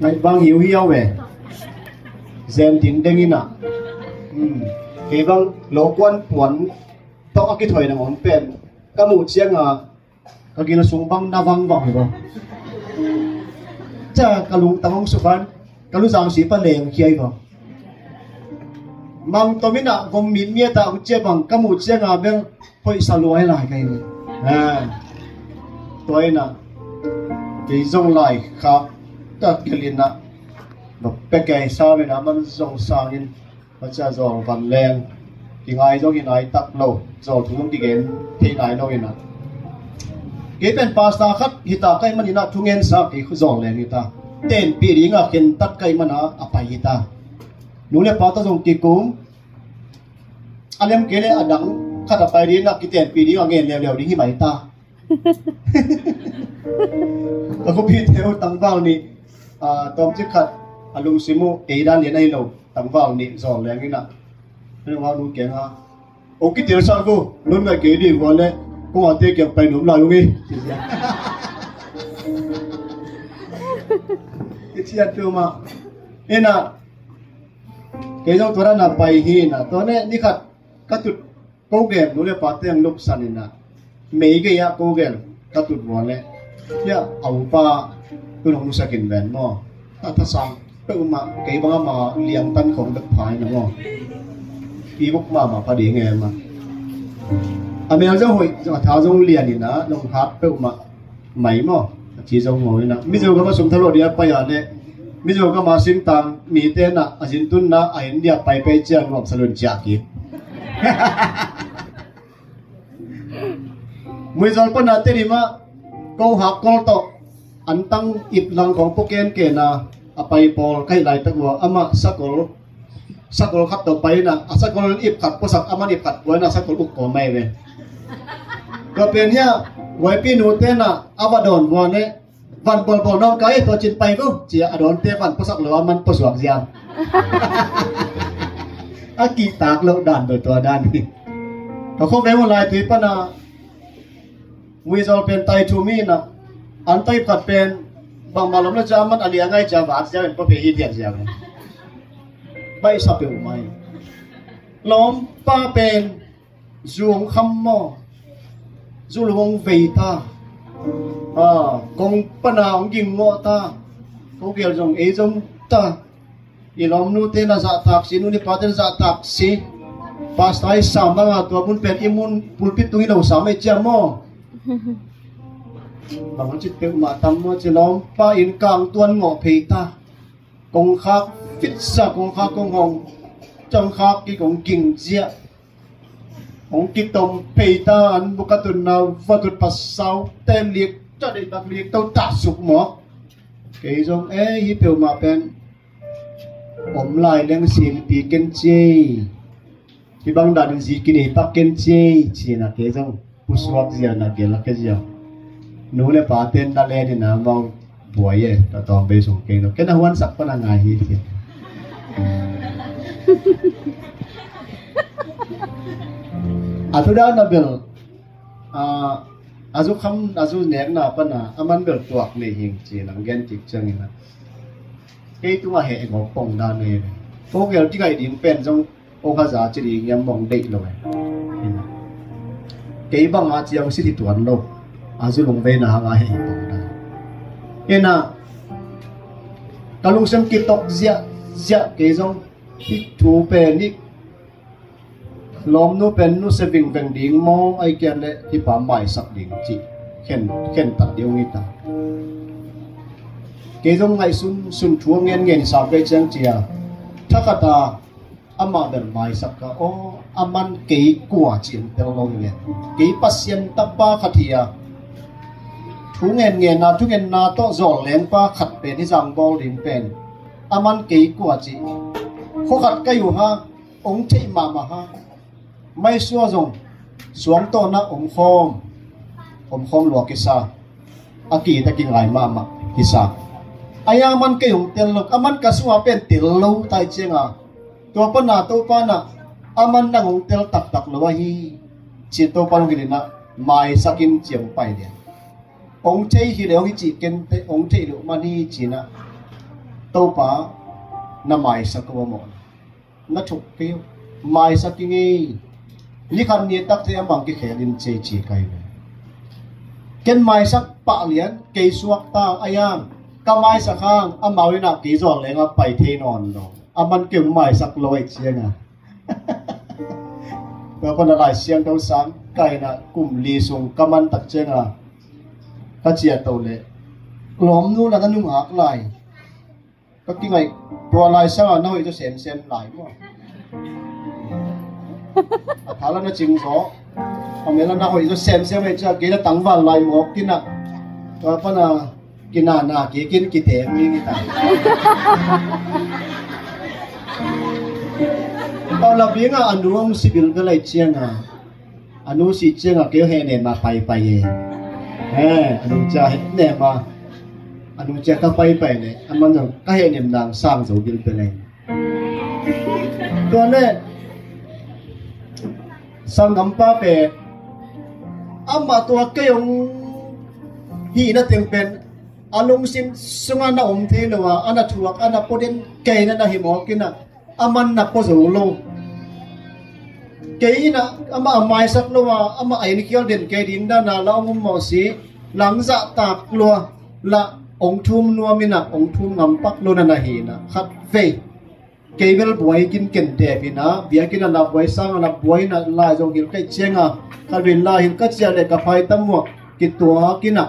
Ngaih bang hiuhiau ve. Zen dingdeng in a. Hmm. Kei bang lokuan puan tawh a kithoih nangawn pen ka muh ciangin ka gil sung bang na vangvang hi bang. Ca ka lungtang hong sukhan, ka luzang si pa leng khia hi bang. Mang tom in a vom mit miat a hong ciah bang ka muh ciangin bel hoih sa lua hi lai ka hi. Ah. Tua in a, kei zong lai kha ka gil in a, bek kei sa in a, man zong sang in, Pasian zawl van leng, kingai zong i nai tak lo, zawl thu zong kigen thei nai lo in a. Kei pen pastor khat hi ta ka hih manin a, thungen sa kei zawl leng hi ta. Tenpih ding a khentat ka hih man a, a pai hi ta. Nu le pa tawh zong kikum, a lem kei le a dang khat a pai ding a, kitenpih ding a ngen leuleu ding hi mai ta. Ka khuapite uh tangval nih, ah, tawmcik khat a lungsim uh ei dan lian ahi lo, tangval nih zawl leng in a. Hei, nungau nu kiangah, "O kitel sak uh, nun ngai kei dih vua le, kong a te kiang pai nuam lai ung ei." I cian tu mah. In a, kei zong tua dan a pai hi in a, tua ne, ni khat ka tut ko gel, nu le pa teng lupsan in a, mei gei ah ko gel ka tut vua le, hia, a upa tu nong nusak in ven maw. A thasang peuhmah, kei bang ama liangtan khong bek pha in a maw. I buk mahmah pha ding e mah. A mel zong hoih, a tha zong lian in a, nong hat peuhmah mai maw. A ci zong maw in a. Mizo gam a sum thalawh dia pai a le, Mizo gam a singtang mite na a zintunna a India pai pai ciang nuam salun ciah kik. Muizol pana Tedim ah ko hakkol tawh antang ip lang khawng pua kenken a, a pai pawl ka hih laitak uh a, amah sakol sakol khat tawh pai in a, a sakol ip khat puasak, aman ip khat pua in a, sakol uk kawm mai ve. Tua pen hiah Huaipi nute in a, a va dawn vua ne, van bawlbawl nawng kai, tua cin pai ko, ci a, a dawnte van puasak lo, aman puasuak ziau. A kihtak loh dan bel tua dan hi. Ka khuaveng uh Laitui pana Muizol pen tai thu mi in a, an tai khat pen bangmah lom le ca man a liang ai ca vat ziau in pua phe hi lian ziau in. Baihsa peuhmah hi. Lawmpa pen zu hong kham maw, zu lu hong vei ta, a, kong pana hong ging ngawh ta, ko gel zong ei zong ta. I lawmnute na zahtak si, nu le pate na zahtak si. Pastor i sam banga tua mun pen i mun pulpit tung i lo sam ei ciam maw? Bang cit peuhmah tam maw, ci lawmpa in kang tuan ngawh phei ta. Kongkhak fitsa, kongkhak kong hong, cangkhak ki kong ging ziah. Hong kitom phei ta, an buk a tunna va tut pasau te liek ta, dei tak liek to ta suk maw? Kei zong, eh, hi peuhmah pen om lai leng silpi ken ciei. Hih bang danin zi kinei pak ken ciei, ci-in a kei zong pusuak zia na gel a kei zia. Nu le pa ten na len in a mau buai e, ka tawm bei sung kei no. Ken a huansak pan a ngai hi, ci. A thu dan a bel, a, a zu kham, a zu nekna pan a, a man bel tuak nei hing ci-in a gen kik ciangin a. Kei tungah heh gawp pong dan e. Ko gel kingaih ding pen zong ko khaza ci ding hiam mong deih lo e. Kei bangah ciang sit hi tuan lo. A zu lungveina hangah heh hi pong dan. Ina ka lungsim kitok ziahziah, kei zong hih thu pen i lawmnu pen nusia vingveng ding maw, ai kian le hih pa maisak ding cih khen, khentat ding hi ta. Kei zong ngaihsun sun thu a ngenngen i sau kei ciang cia, thakhat a amah bel maisak ka, aw, a man kei kua cih hong tel lo hi ve. Kei Pasian tapa khat hi a, thu ngenngenna, thungenna tawh zawl lengpa khat pen hi zang bawl ding pen, a man kei kua cih. Khua khat kai uh ha, ong theih mahmah ha. Maisua zong suang tawhna om khawm, om khawm lua kisa. A ki ta kingai mahmah kisa. A yang man kei hong tel lo, a man ka sungah pen tel lo tai cianga, tua pana Topa na a man nang hong tel taktak lo ahi, ci Topa hong hilina maisakin ciang pai dia. Ong thei hi le ong hi cih kente, ong thei lo man hi cina Topa na maisak ko mawh. Na thuk kei uh. Maisak ing ei. Ni khat ni takte a mang kikhel in cei ci kai ve. Ken maisak pah lian, kei suak ta a yang. Ka maisak hang, amau inah kei zawn lenga pai thei nawn lo. A man kei maisak lo ai cianga. Tua pana Lai Siangtho sang kaina kum li sung ka man tak cianga. Ka ciah to le. Lawmnu la na nung hak lai. Ka kingaih, tua lai sanga na hoih zaw semsem lai maw? A thala na cing zaw. A mela na hoih zaw semsem hei cia kei na tangval lai mawk kina. Tua pana kina na kei kin kitek ni kita. Tua la binga a nuang sibil belai cianga. A nu si cianga kei hehnem a paipai e. He, a nu cia hehnem a. A nu cia ka paipai le. A man zong ka hehnem nang sang zo bilbel e. Tua le. Sanggampa pe. Amah tua kei hong hihna teng pen. A lungsim sunga na om thei lo a. A na thuak, a na pua den kei na na hi mawk ina. A man na pua zo lo. Kei ina amah a maisak lo a, amah a innkial den kei ding dana la ong um mawh si, langzah tak lua la ong thum nuam ina ong thum ngampak lo na na hi ina. Khat vei. Kei bel buai kin ken tep ina, biakinn a na buai sang a na buai ina lai zong hil kai cianga. Khat vei lai hil ka cia le ka phai tam muak, kituak ina.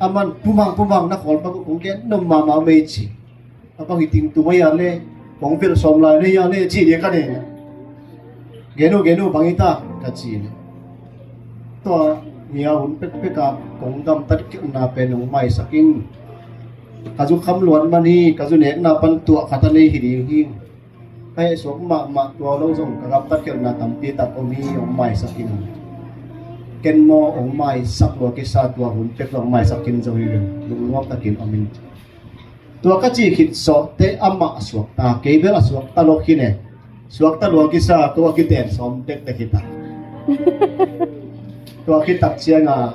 A man pumang pumang na khawl pak uh kong gen nom mama mei ci. A bang hi ting tung a ia le, kong velh sawm lai le ia le, ci dia ka ne. Genu, genu, bang hi ta, ka ci le. Tua, Hia hun pekpek a kong gamtat khiatna pen hong maisak in. Ka zu kham luat man hi, ka zu nekna pan tuah khat a nei hi ding hi. Ka hehsuak mahmah tua lo zong ka gamtat khiatna tampi tak om hi, hong maisak in. Ken maw hong maisak lua kisa, tua hun pek hong maisak in zo hi leng lungnuam takin om in. Tua ka cih khit sawhte amah a suakta, kei bel a suakta lo khin e. Suakta lua kisa, tua kiten sawm dekdek hi ta. Tua khit tak cianga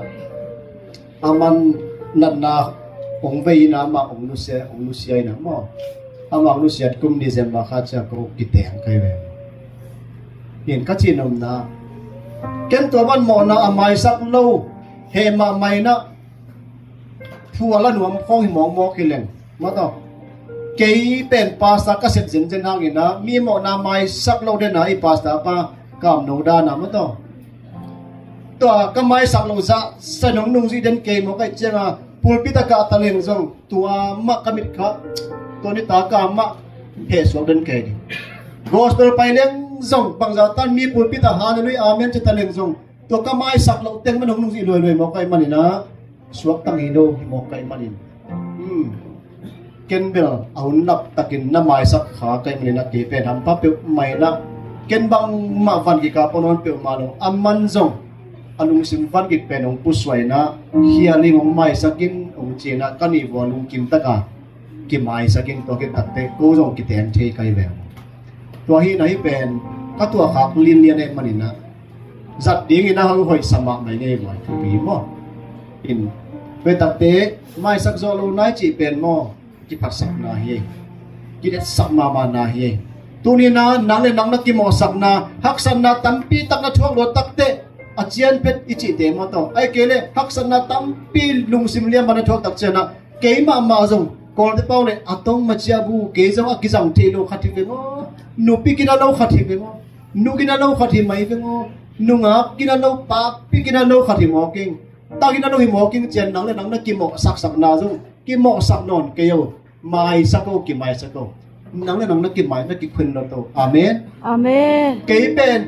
aman natna hong vei ina amah hong nusia, hong nusia ina maw. Amah hong nusiat kum December kha cia ko kiteng kai ve. In ka cih nopna, ken tua ban mawhna a maisak lo, heh mahmah ina phual a nuam khawng hi mawkmawk hi leng. Maw taw. Kei pen pastor ka sep zenzen hangina mi mawhna maisak lo dena i pastor pa kamno dana maw taw. Tua ka maisak lo zah sa nong nungzui den kei maw kai cianga pulpit a kah ta leng zong tua mah ka mit kha. Tua ni ta ka mah hehsuak den kei ding. Gospel pai leng zong bangza tan mi pulpit a hallelujah amen ci ta leng zong tua ka maisak loh teng man hong nungzih luailuai mawk ahih maninah suak tang hi lo hi mawk ahih manin. Hmm. Ken bel a hun lap takin na maisak kha ka hih maninah kei pen hampha peuhmah inah ken bangmah van kikap peuhmah lo a man zong a lungsim van kik pen hong pusuah inah hialing hong maisak in hong ci inah ka nih vua lungkim taka kimaisak in tua khit takte ko zong kiteng thei kai ve. Tua hi na hi pen ka tuah khak linlian eh maninah zat dingin a hang hoih sa mahmah ngei vua thupi maw? In tua takte maisak zawh lo nai cih pen maw? Kiphatsakna hi. Kidetsak mahmahna hi. Tunina nang le nang na kimawhsakna haksatna tampi tak na thuak luat takte a cian phet i cihte maw taw? Ai kei le haksatna tampi lungsim liam bana thuak tak cianah kei mahmah zong kawlte pau le a tong macia bu kei zong a kizang thei lo khat hi veng aw. Nupi kina lo khat hi veng aw. Nu kina lo khat hi mai veng aw. Nungak kina lo papi kina lo khat hi mawking. Ta kina lo hi mawking cian nang le nang na kimawhsaksakna zong kimawhsak nawn kei aw. Maisak aw kimaisak aw. Nang le nang na kimai na kikhuin lo to. Amen. Amen. Kei pen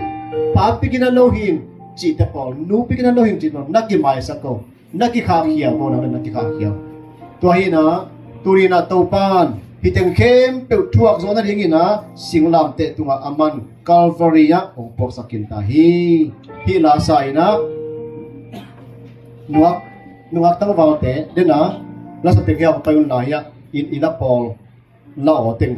papi kina lo hing cihte pawl nupi kina lo hing cih pawl na kimaisak aw. Na kikhahkhia ko nang le na kikhahkhia. Tua hina tunina Topan hiteng khempeuh thuak zawh nadingina singlamteh tungah a man Calvary ah hong puaksak khin ta hi. Hih lasa inah nuak nungak tangvalte dena lasa teng hia hong pai un la hiah in ila pawl la aw teng